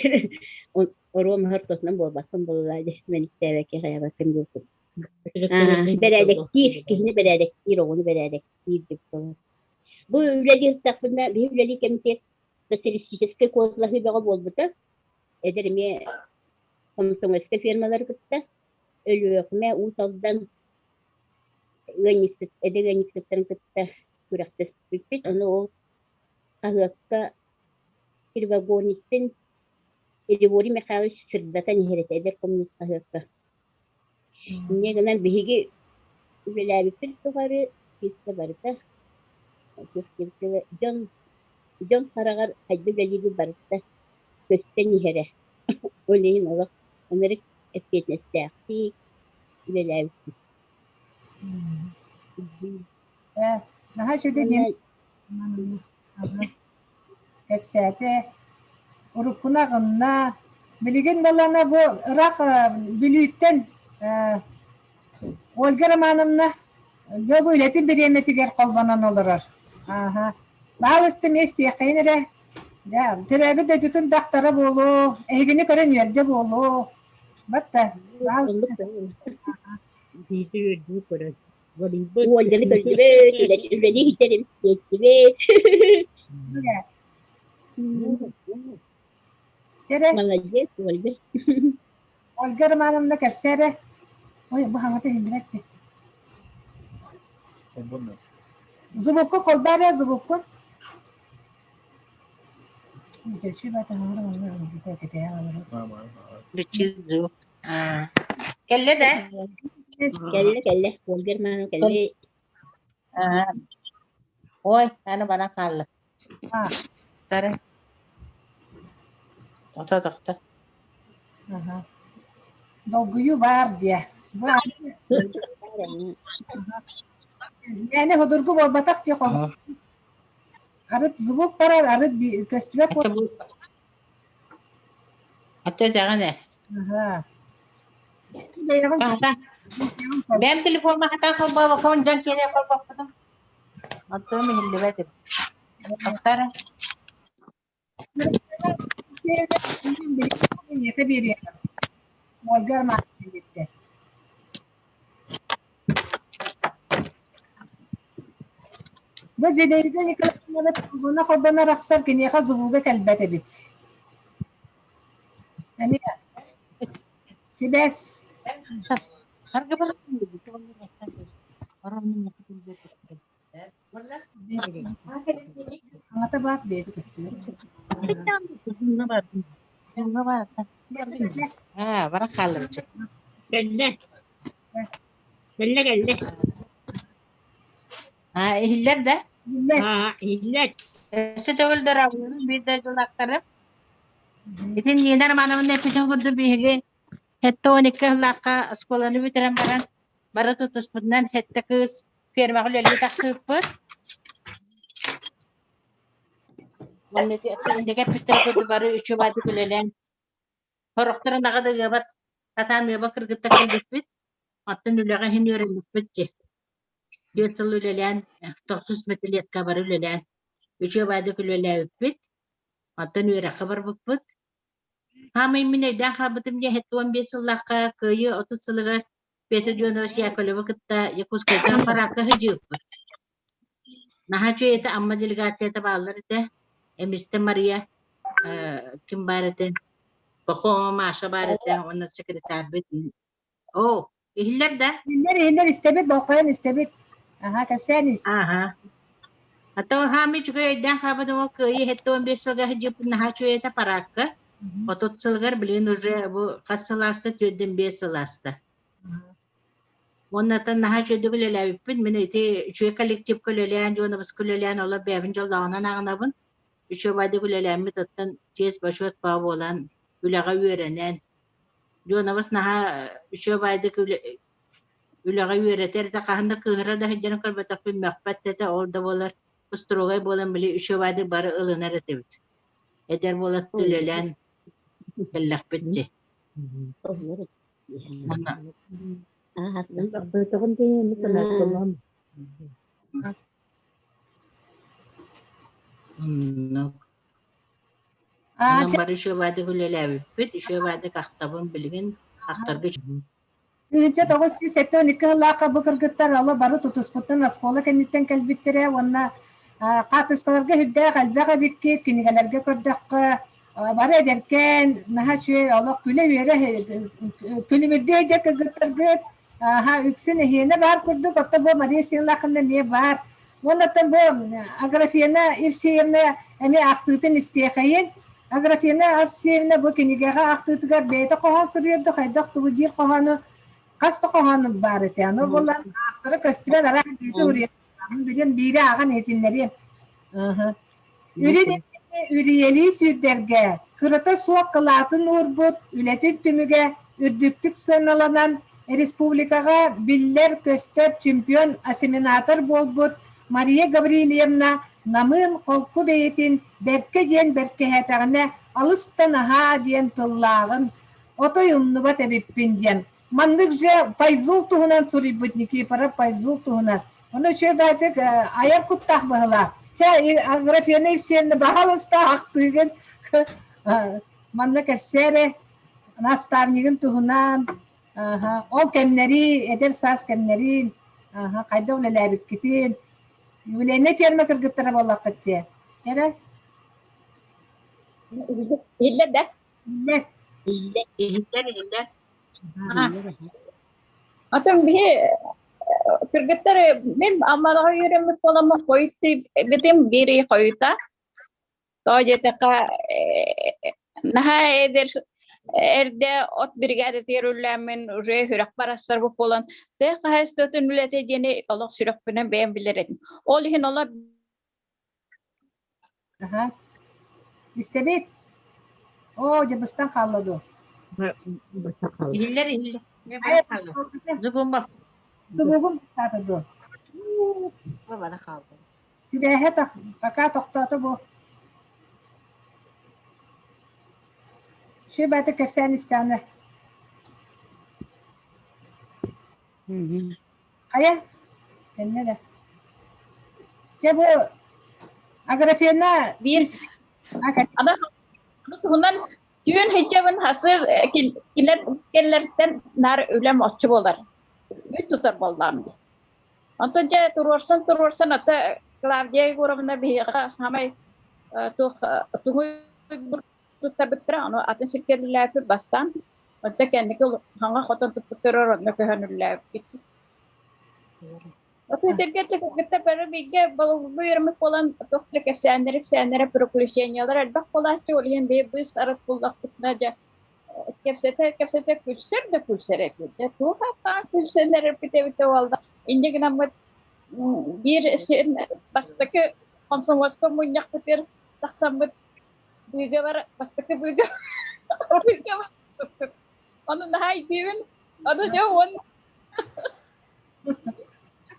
оруо маһы ортотунан буолбаккын буоллаа дии мэниктээбэккэ хайаабаккын диэбит. Бэрээдэктиир, киһини бэрээдэктиир, оҕону бэрээдэктиир дип буолар. Бу үлэлии сыттахпына, биһи үлэлии кэмитиэт социалистическай куоталаһыы бөҕө буолбута. Эдэр эмиэ комсомольскай фермалары кытта Өлүөхүмэ, Уус Алдан ыанньыксыт, эдэр ыанньыксыттарын кытта күрэхтэспиппит. Ону ол хаһыакка Кривогорницын Григорий Михайлович сырдатан иһэр этэ эдэр коммунист хаһыакка. Инньэ гынан биһиги үлэлээбиппит тухары чисто барыта дьон дьон хараҕар хайда үлэлиирбит барыта көстөн иһэрэ. Ол иһин олох ынырык эппиэтинэстээхтик үлэлээбиппит. Наһаа үчүгэй диэн Кэпсээтэ, уруккуну аҕынна. Билигин балана бу ыраах Бүлүүттэн Ольга Романовна дьэ бу үлэтин бириэмэтигэр холбонон олорор. Ааһа. Баалыста эмиэ истиэххэйин эрэ. Дьэ, төрөөбүт дойдутун дактара буолуо, эһигини көрөн үөрдэ буолуо. Батта, баалыста. Биирдэ үөрдүү көрөн. Уолдьаны көрдүбүт, үлэни иһитэр эбит Чэрэ. Молодец, Ольга. Ольга Романовна кэпсээ эрэ. Ой, бу хаҥата иһиллибэт Зубукку холбоо эрэ, зубуккун. Кэллэ да? Кэллэ, кэллэ. Ольга Романовна кэллэ. Ой, аны баран хаалла. Тары. Тохто, тохто. Долгуйуу баар диэ. Мээнэ судургу буолбатах дии Арыт звук барар, арыт көстүбэт Ата этэҕин ээ. Бэйэм телефоммар хатан холбообоккун дьон киэнэ холбоппутум. Оттон иһиллибэт эбит. Тоқтар. Ийэтэ биэриэҕим. Ольга Романовна диэбитэ. Бу Зинаида Николаевна холбоно холбоно арахсар киниэхэ звуга кэлбэт эбит. Эмиэ сибээс Аҥата баар бэйэтэ көстүбэт. Аа, баран хаалларчы. Кэллэ. Кэллэ кэллэ. Аа, иһиллэр да? Иһиллэр. Аа, иһиллэр. Өссө төгүл дорооболорун биир дойдулаахтарым. Итин Нина Романовна эппитин курдук биһиги 72 сыллаахха оскуоланы бүтэрэн баран бары тутуспутунан сэттэ кыыс фермаҕа үлэлии тахсыбыппыт. Уонна ити инники эппиттэр курдук бары үчүгэйдик үлэлээн сорохтор ынаҕы да ыабат, сатаан ыабат кыргыттар кэлбиппит. Оттон үлэҕэ иһин үөрэммиппит дии. Түөрт сыл үлэлээн, тохсус пятилетка бары үлэлээн, үчүгэйдик үлэлээбиппит. Оттон үөрэххэ барбыппыт. Хаамай мин өйдөөн хаалбытым диэн 75 сыллаахха Кыайыы 30 сылыгар Петр Дьонович Яковлевы кытта Якутскайга аппараакка сылдьыбыппыт. Наһаа үчүгэй этэ, Амма делегацията бааллар этэ. Эмистэ Мария, ким баар этэ, Пахома Маша баар этэ уонна секретарбыт. Оо, иһиллэр да? Иһиллэр, иһиллэр, истэбит, болҕойон истэбит. Аха, кэпсээн ис. Аха. А то хаамый үчүгэй өйдөөн хаалбытым ол Кыайыы 75 сылга сылдьыппыт наһаа үчүгэй этэ параакка. 30 сылыгар билигин уже бу хас сыл ааста, 45 сыл ааста. Уонна наһаа үчүгэйдик үлэлээбиппин. Мин ити үчүгэй коллективка үлэлээн, дьуонабыска үлэлээн, олор бэйэбин дьоллооҕунан ааҕынабын. Үчүгэйдик үлэлээммит оттон чиэс-бочуот баа буолан, үлэҕэ үөрэнэн. Дьуонабыс наһаа үчүгэйдик үлэҕэ үөрэтэр да, хаһан да кыыһыра да сылдьарын көрбөтөхпүн, мөхпөт да этэ, ол да буолар строгай буолан били үчүгэйдик бары ылынар этибит. Эдэр буолат үлэлээн кэллэхпит дии. Оннук. Онон бары үчүгэйдик үлэлээбиппит, үчүгэйдик ахтабын билигин ахтарга 1972 сыллаахха бу кыргыттар ало бары тутуспуттан оскуола кэнниттэн кэлбиттэрэ уонна хаартыскаларга сүрдээх элбэх эбиккит, кинигэлэргэ көрдөххө бары эдэркээн, наһаа үчүгэй олох күлэ-үөрэ күлүмүрдүү дьэ кыргыттарбыт аха үксүн эһиэнэ баар курдук, оттон бу Мария Силаховна эмиэ баар. Уонна оттон бу Аграфена Евсеевна эмиэ ахтыытын истиэхэйин. Аграфена Евсеевна бу кинигэҕэ ахтыытыгар бэйэтэ хоһоон суруйар да хайдах тугу диир хоһоону хас да хоһоону баар этэ. Аны буолан автора көстүбэт араан бэйэтэ уруйар. Билин биири ааҕан иһитиннэриэм. Үрүн үрүйэлии сүүрдэргэ кырата суох кылаатын уурбут үлэтин түмүгэ үрдүктүк сыаналанан республикаҕа биллэр-көстөр чемпион-осеменатор буолбут Мария Гаврильевна намыын холку бэйэтин бэркэ диэн бэркэһээтэҕинэ алыс да наһаа диэн тыллааҕын отой умнубат эбиппин диэн Маннык же Файзул туһунан суруйбут Никифоров Файзул туһунан. Ону үчүгэйдик айар куттаах быһылаах. Чэ, Аграфена Евсеевна, баһалыста ахтыыгын манна кэпсээ наставнигын туһунан, ол кэмнэри, эдэр саас кэмнэрин, хайдах үлэлээбиккитин, юбилейнай ферма кыргыттара буоллаххыт дии. Эрэ? Иһиллэр да? Иһиллэр. Иһиллэр, иһиллэр. Атын биһи кыргыттар мин Аммаҕа үөрэммит буоламмын хойут битим биир ый хойута. Тоҕо диэтэххэ наһаа эдэр эрдэ от биригээдэтигэр үллээммин уже сүрэхпэр астарбыт буолан тыа хаһаайыстыбатын үлэтэ диэни олох сүрэхпинэн бэйэм билэр этим. Ол иһин олох Аха. Истэбит? Оо, дьэ быстан хаалла дуо? Иһиллэр, иһиллэр. Зугумба. Тумугум быстаата дуо? Бара хаалды. Сибээһэ пока тохтоото бу. Сүбэти кэпсээн истэҕинэ. Хайа? Кэннэ да. Дьэ бу Аграфена биир ана туһунан түүн хиччэбин хасыр кинилэр кэллэртэн наар үлэм оччу буолар. Үт тутар буоллаам дии. Онтон дьэ туруорсан туруорсан ата Клавдия Егоровна биһиэхэ хамай туох тугуй туттарбыттара, ону атын сиргэ үлэлээбиппит бастаан. Онто кэнники хаҥа хотон туппуттарыгар онно көһөн үлэлээбиппит. Оту этэргэ кыргыттар бары бииргэ балылбы үөрэммит буолан туох да кэпсээннэри кэпсээннэрэ приключениялар элбэх буолааччы, ол иһин биһи быыс арыт буллахпытына дьэ кэпсэтэ кэпсэтэ күлсэр да күлсэр этибит. Дьэ туох ааттаах күлсэн эрэрбит эбитэ буолла. Инньэ гынаммыт биир сир бастакы комсомольскай мунньахпытыгар тахсаммыт быыгабар бастакы быыга быыгабар Ону наһаа өйдүүбүн. Ону дьэ уонна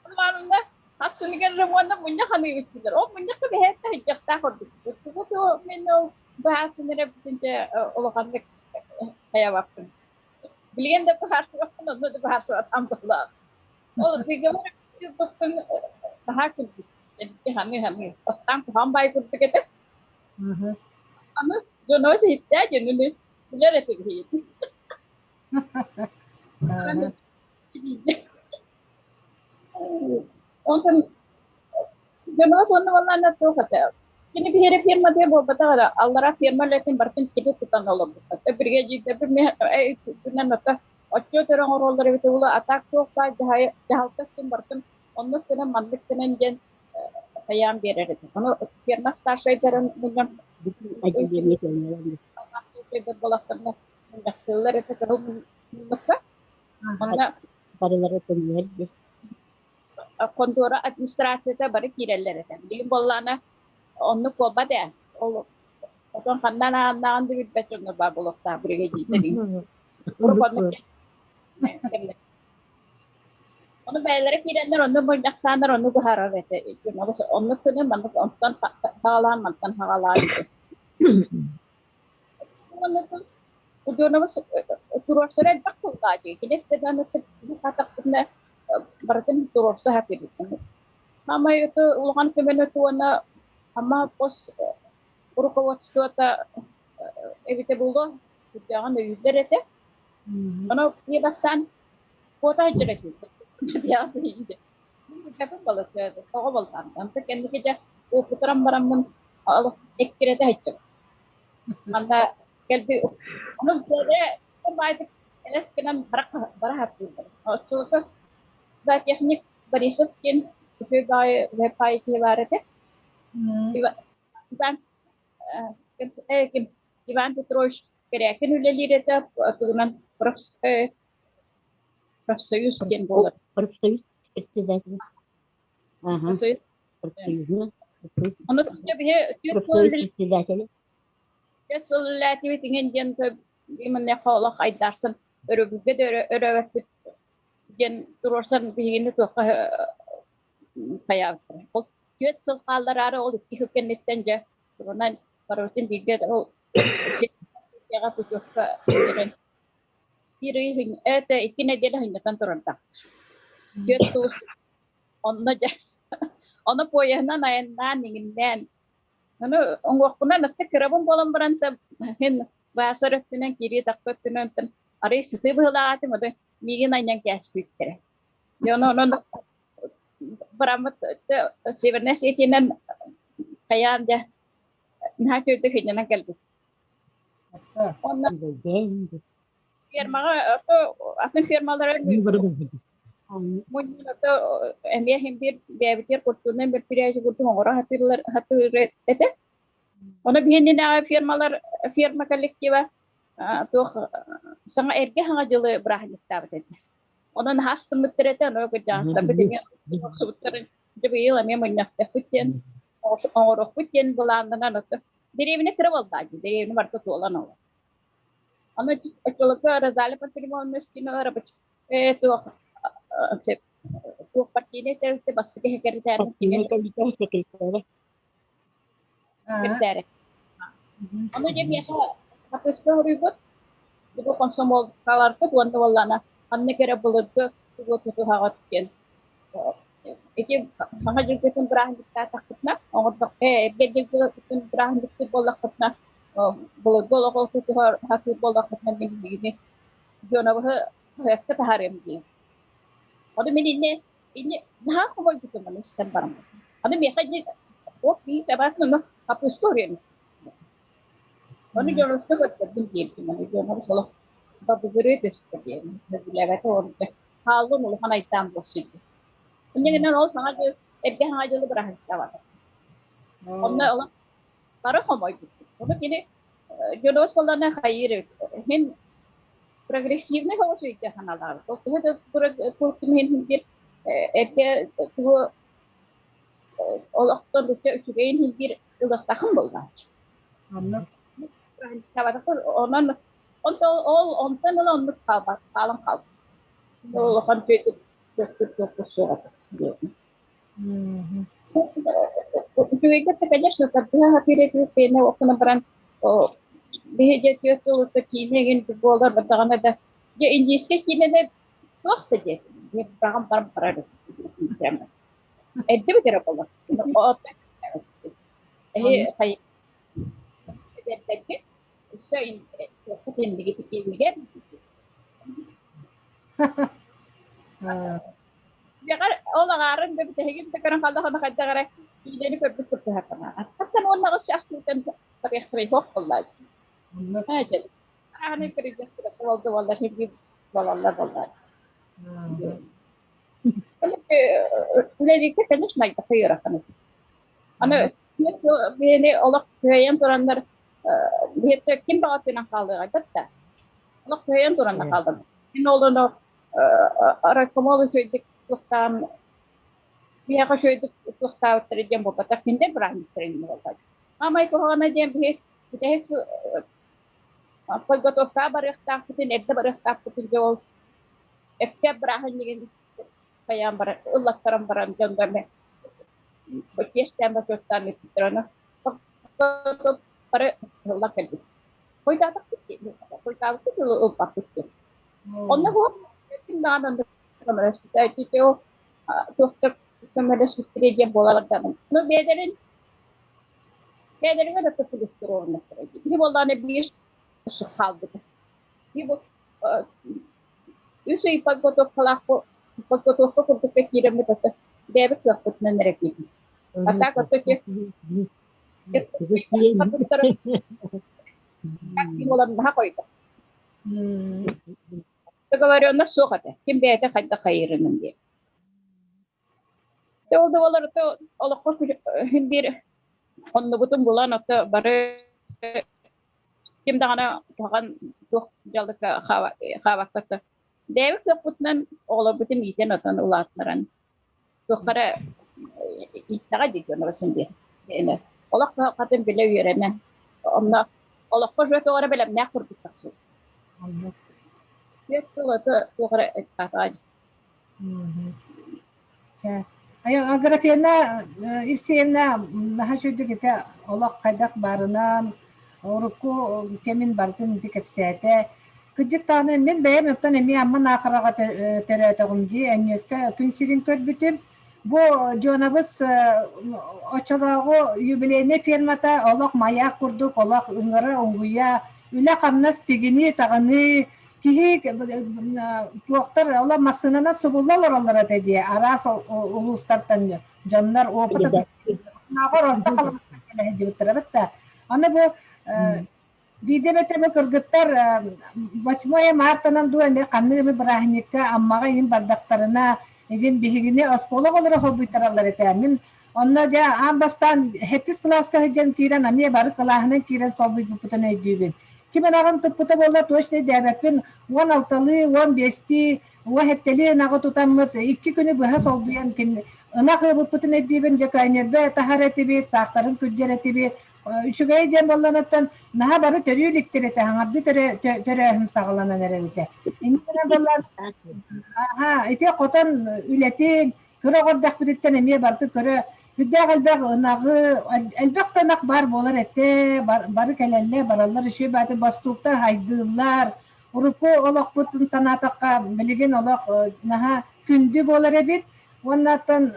Романовна хасыныгар ремонна мунньах аныыбыттылар. Ол мунньахха бэһээт таһыйдьахтаах ордук. Тугу мин ол быһаатын эрэ бүтүнчэ улаханнык хайабаппын. Билигин да быһаарсыбаппын, онно да быһаарсыбатам буоллаах. Ол быыгабар туппун наһаа күлбүт. Ханы-ханы. Бастаан куһаҕан баай курдук этэ. Аны дьоно сиһиттээ дьонуну билэр этим Онтон дьоно сонно буоллаҕына туох этэ кини биһиэхэ фирматыгар буолбатах эрэ аллараа фирма үлэтин барытын кини тутан олорбуттар. Биригэдьиирдэрбит үрдүнэн ото отчуот эрэ оҥороллор эбитэ буолуо, а так туох баар дьаһалта өттүн барытын оннук гынан маннык гынан диэн хайаан биэрэр этэ. Ону фирма старшайдарын мунньан буоллахтарына мунньахтыыллар этэ кыһыл муннукка. Онно барылара төннүһэр дии. Хонтуора администрацията бары киирэллэр этэ. Билигин буоллаҕына оннук буолбат ээ. Ол отон ханнан ааннааҕын да билбэт дьоннор баар буолуохтаах биригэдьиирдэр. Урут оннук Ону бэйэлэрэ киирэннэр онно мунньахтааннар оннук быһаарар этэ. Оннук гынан маннык онтон саҕалаан мантан саҕалаан Удьуонабыс туруорсара элбэх буоллаҕа дии. Кини даҕаны хатахпытына барытын туруорса сатыыр. Маама это улахан көмөнү уонна ама пос руководствота эбитэ буолуо сүрдээҕин өйүүллэр этэ. Ону ийэ бастаан куота сылдьар этим. Тоҕо буоллаҕым. Онтон кэнники дьэ уопутуран бараммын эккирэтэ сылдьабын. Манна кэлби ону бэйэ баайдык элэс гынан бара сатыыллар. Оччолорго зоотехник Борисов диэн үчүгэй баҕайы баайы киһи баар этэ. Иван ким Иван Петрович Кэрээкин үлэлиир этэ, тугунан профсоюз диэн буолар. Профсоюз председатель. Профсоюз. Ону биһи түөрт сыл председателя. 4 сыл үлэлээтибит иҥин диэн именно олох айдаарсан өрөбүлгэ да өрөөбөппүт диэн туруорсан биһигини туохха хайаабыттара. Ол 4 сыл хааллараары ол икки сыл кэнниттэн дьэ турунан барыбытын бииргэ ол путевка биэрэн биир ый это икки нэдиэлэ хынньатан турардаах. 4 сыл онно дьэ ону поеһынан айаннаан иҥиннээн ону уҥуохпунан өттө кырабын буолан баран мин баасар өттүнэн киирии тахса өттүнэн арый сытыы быһыылаах этим ону миигин анньан кээспиттэрэ. Дьэ ону онон бараммыт Северная Осетиянан хайаан дьэ наһаа үчүгэйдик сынньанан кэлбит. Онно фермаҕа атын фермалары мунньуната эмиэ иһин биир бэйэбитигэр культурнай мероприятие курдук оҥоро сатыыллар сатыыр этэ. Ону биһиннинээҕи фермалар ферма коллектива туох саҥа эргэ саҥа дьылы бырааһынньыктаабыт этэ. Онон наһаа астыммыттар этэ, ону кырдьаҕастарбыт эмиэ охсубуттарын дьэ быйыл эмиэ мунньахтыахпыт диэн оҥоруохпут диэн былааннанан ото дэриэбинэ кыра буоллаа дии, дэриэбинэ барыта туолан олор. Аны оччолорго Розалия Пантелеймоновна Устинова рабочий туох туох партийнай тэрилтэ бастакы секретарь секретарь. Секретарь. Ону дьэ миэхэ хатыска хоруйбут бу комсомолкаларгыт уонна буоллаҕына ханнык эрэ былыргы тугу тутуһаҕыт диэн ити саҥа дьылгытын бырааһынньыктаатахпытына оҥордох эргэ дьылгытын бырааһынньыктыыр буоллахпытына былыргы олоҕу тутуһар сатыыр буоллахпытына мин биһигини дьонобуһу хаһыакка таһаарыам диэн. Ону мин иннэ иннэ наһаа хомойбутум аны истэн бараммын. Аны миэхэ иннэ туох киһи табаатын ону хаппыыста уруйан. Ону дьоруоска көрдөрдүм диэбитим. Аны дьонобус олох бабыгырыы түстэ диэн. Билээбэтэ ол хааллын улахан айдаан буолсуйда. Инньэ гынан ол саҥа дьыл, эргэ саҥа дьылы бырааһынньыктаабата. Онно олох бары хомойбуппут. Ону кини дьонуос буоллаҕына хайыыр эбит. Иһин прогрессивный соҕус өйдөөх санаалаабыт. Ол төһө да туохтун иһин диир эргэ тугу олохтон өссө үчүгэйин иһин диир ылыахтаахын буоллааччы. Оннук. Онон онтон ол онтон ыла оннук хаалбат хаалан хаалбыт. Улахан суох этэ. Үчүгэйгэ да, конечно, тардыһа сатыыр этибит кэннэ окуна баран биһи дьэ түөрт сыл устата киинэ игин буолар бардаҕына да дьэ индийскэй киинэни туох да диэтим баҕам баран барар эрдибит эрэ буолар эһи эдэрдэргит өссө иннигит Дьэҕэр ол аҕаарын да бүтэһигин да көрөн хааллаҕына хайдах эрэ киинэни көрбүт курдук Аттан уонна аҕыс чаас күүтэн барыахтарай суох буоллааччы. Оннук. Ээ дьэ, ааны көрүдьэстэрэ буолду буолла сирги буолаллар буоллааччы. Үлэлииргэ конечно айдаха ыарахан этэ. Аны биһини олох кыайан тураннар биһиэхэ ким баҕатынан хаалыаҕай да олох кыайан тураннар хааллар. Мин ол ону райкомол үчүгэйдик туохтаан биһиэхэ үчүгэйдик туохтаабыттара диэн буолбатах кинилэр бырааһынньыктара иннинэ буолбат. Маамай куһаҕана диэн биһи бүтэһик подготовкаҕа барыахтаахпытын эрдэ барыахтаахпытын дьэ ол өктөөп бырааһынньыгын хайаан баран ыллаттаран баран дьон эмэ тиэстээн бочуоттаан бүппүттэр ону бары ылла кэлбит. Хойутаатахпыт хойутаабыппыт ылбаппыт диэн. Онно суох ким даҕаны онно көмөлөспүтэ ити туохтар көмөлөспүттэрэ диэн буолалар даҕаны. Ну бэйэлэрин бэйэлэригэр өттө туруоруннахтара дии. Киһи буоллаҕына биир хаалбыта. Үс ый подготовкалаах подготовка курдукка киирэммит ото бэйэбит кыахпытынан эрэ киирдим. А так ото буолан наһаа хойдо. Договоренность суох этэ. Ким бэйэтэ хайдах хайыырынан диэн. Ол да буолар ото олоххо иһин биир оннубутун булан ото бары ким даҕаны куһаҕан туох дьаллыкка хаабакка бэйэбит кыахпытынан оҕолорбутун иитэн отон улаатыннаран туохха эрэ ииттэҕэ дии дьон син биир олох кыһалҕатын билэ үөрэнэ онно олоххо уже туох эрэ бэлэмнээх курдук тахсыбыт түөрт сыл ото туох эрэ аатаҕа дии. Чэ. Аграфена Евсеевна наһаа үчүгэйдик ити олох хайдах баарынан урукку кэмин барытын ити кэпсээтэ. Кырдьык даҕаны мин бэйэм оттон эмиэ Амма Наахараҕа төрөөтөҕүм дии, Өнньүөскэ күн сирин көрбүтүм. Бу дьуонабыс оччолооҕу юбилейнай фермата олох маяк курдук олох ыҥыра-угуйа, үлэ-хамнас тигинии-таҕыныы, Киһи туохтар ола массыынанан субулла олороллор этэ дии араас улуустартан дьоннор опыт атастаһар орто халыматтан кэлэ сылдьыбыттара эбит да. Аны бу биирдэ эмэтэ бу кыргыттар 8 мартанан дуу эмиэ ханнык эмэ бырааһынньыкка Аммаҕа иһин бардахтарына игин биһигини оскуола оҕолоро холбуйтараллар этэ. Мин онно дьэ аан бастаан сэттис кылааска сылдьан киирэн эмиэ бары кылааһынан киирэн солбуйбуппутун өйдүүбүн. Ким ынаҕын туппута буолла точно өйдөөбөппүн, 16-лыы, 15-тии, 17-лии ынаҕы тутаммыт икки күнү быһа солбуйан ким ынах ыабыппытын өйдүүбүн, дьэ көөнньөрбө таһар этибит, саахтарын күрдьэр этибит. Үчүгэй диэн буолланыттан наһаа бары төрүү иликтэр этэ, хаҥардыы төрөөһүн саҕаланан эрэр этэ. Иннинэ буоллар, аха, ити хотон үлэтин, Кыра оҕо эрдэхпититтэн эмиэ барыта көрө, сүрдээх элбэх ынаҕы, элбэх да ынах баар буолар этэ, бары кэлэллэр, бараллар, үчүгэй бааты бостууктар хайгыыллар. Урукку олохпутун санаатахха, билигин олох наһаа күндү буолар эбит. Уонна оттон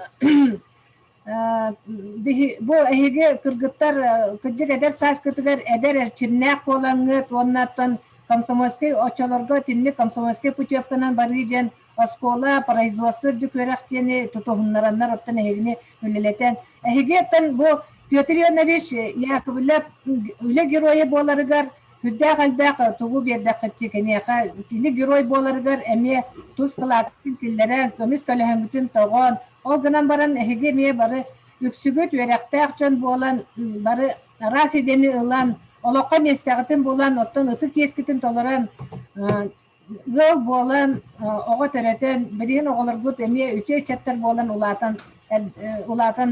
бу эһиги кыргыттар кырдьык эдэр сааскытыгар эдэр эрчимнээх буолаҥҥыт уонна оттон комсомольскай оччолорго итинник комсомольскай путевканан барыы диэн оскуола, производство үрдүк үөрэх диэни тутуһуннараннар оттон эһигини үлэлэтэн эһиги оттон бу Петр Ионович Яковлев үлэ геройа буоларыгар Сүрдээх элбэх тугу биэрдэххитчи киниэхэ кини герой буоларыгар эмиэ тус кылааккытын киллэрэн, көмүс көлөһөҥҥүтүн тоҕон, ол гынан баран эһиги эмиэ бары үксүгүт үөрэхтээх дьон буолан бары араас идэни ылан, олоххо миэстэҕитин булан, оттон ытык иэскитин толорон ыал буолан, оҕо төрөтөн, билигин оҕолоргут эмиэ үтүө ыччаттар буолан улаатан улаатан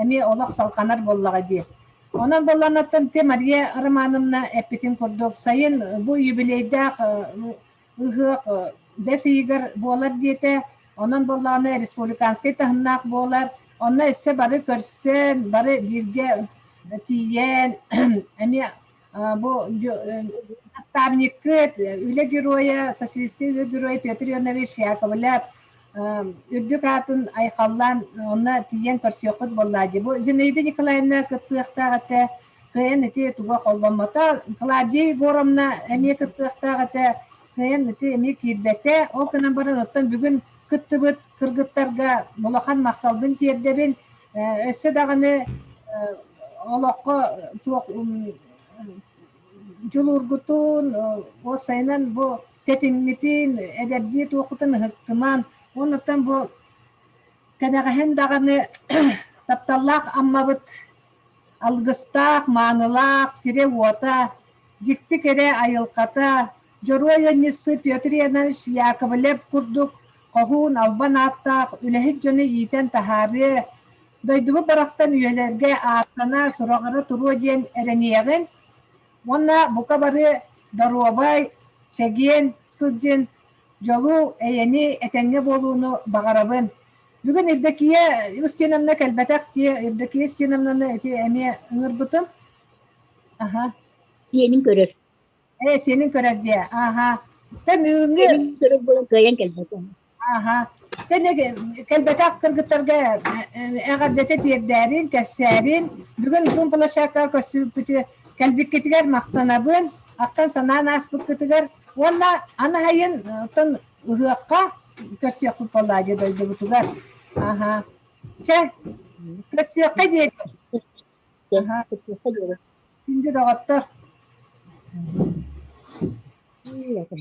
эмиэ олох салҕанар буоллаҕа дии. Онон буолланыттан те Мария Романовна эппитин курдук, сайын бу юбилейдаах ыһыах бэс ыйыгар буолар диэтэ. Онон буоллаҕына республиканскай таһымнаах буолар. Онно өссө бары көрсөн, бары бииргэ тиийэн эмиэ бу наставниккыт, үлэ геройа, социалистическай үлэ геройа Петр Ионович Яковлев үрдүк аатын айхаллаан онно тиийэн көрсүөххүт буоллаа дии. Бу Зинаида Николаевна кыттыахтаах этэ, кыайан ити туга холбоммото. Клавдия Егоровна эмиэ кыттыахтаах этэ, кыайан ити эмиэ киирбэтэ. Ол гынан баран оттон бүгүн кыттыбыт кыргыттарга улахан махталбын тиэрдэбин. Өссө даҕаны олоххо туох дьулуургутун, уопсайынан бу тэтимҥитин, эдэрдии туоххутун ыһыктыман. Оннуттан бу кэнэҕэһин даҕаны тапталлаах Аммабыт алгыстаах, маанылаах сирэ-уота, дьикти кэрэ айылҕата, Дьоруой ыанньыксыт Петр Иванович Яковлев курдук хоһуун албан ааттаах үлэһит дьону иитэн таһаарыа, дойдубут барахсан үйэлэргэ ааттана, сураҕыра туруо диэн эрэниэҕин уонна бука бары доруобай, чэгиэн сылдьын, дьолу, эйэни, этэҥҥэ буолууну баҕарабын. Бүгүн Евдокия Устиновна кэлбэтэх дии, Евдокия Устиновнаны ити эмиэ ыҥырбытым. Аха. Сиэнин көрөр. Ээ, сиэнин көрөр дии. Аха. Тэ бүгүҥҥү Сиэнин көрөр буолан кыайан кэлбэтэ. Аха. Тэ кэлбэтэх кыргыттарга эҕэрдэтэ тиэрдээрин, кэпсээрин. Бүгүн Zoom площадкаҕа көрсүбүппүтү кэлбиккитигэр махтанабын. Ахтан санаан ааспыккытыгар уонна аны сайын оттон ыһыахха көрсүөхпүт буоллаа дии дойдубутугар. Аха. Чэ, көрсүөххэ диэри. Аха. Көрсүөххэ диэри. Күндү доҕоттор.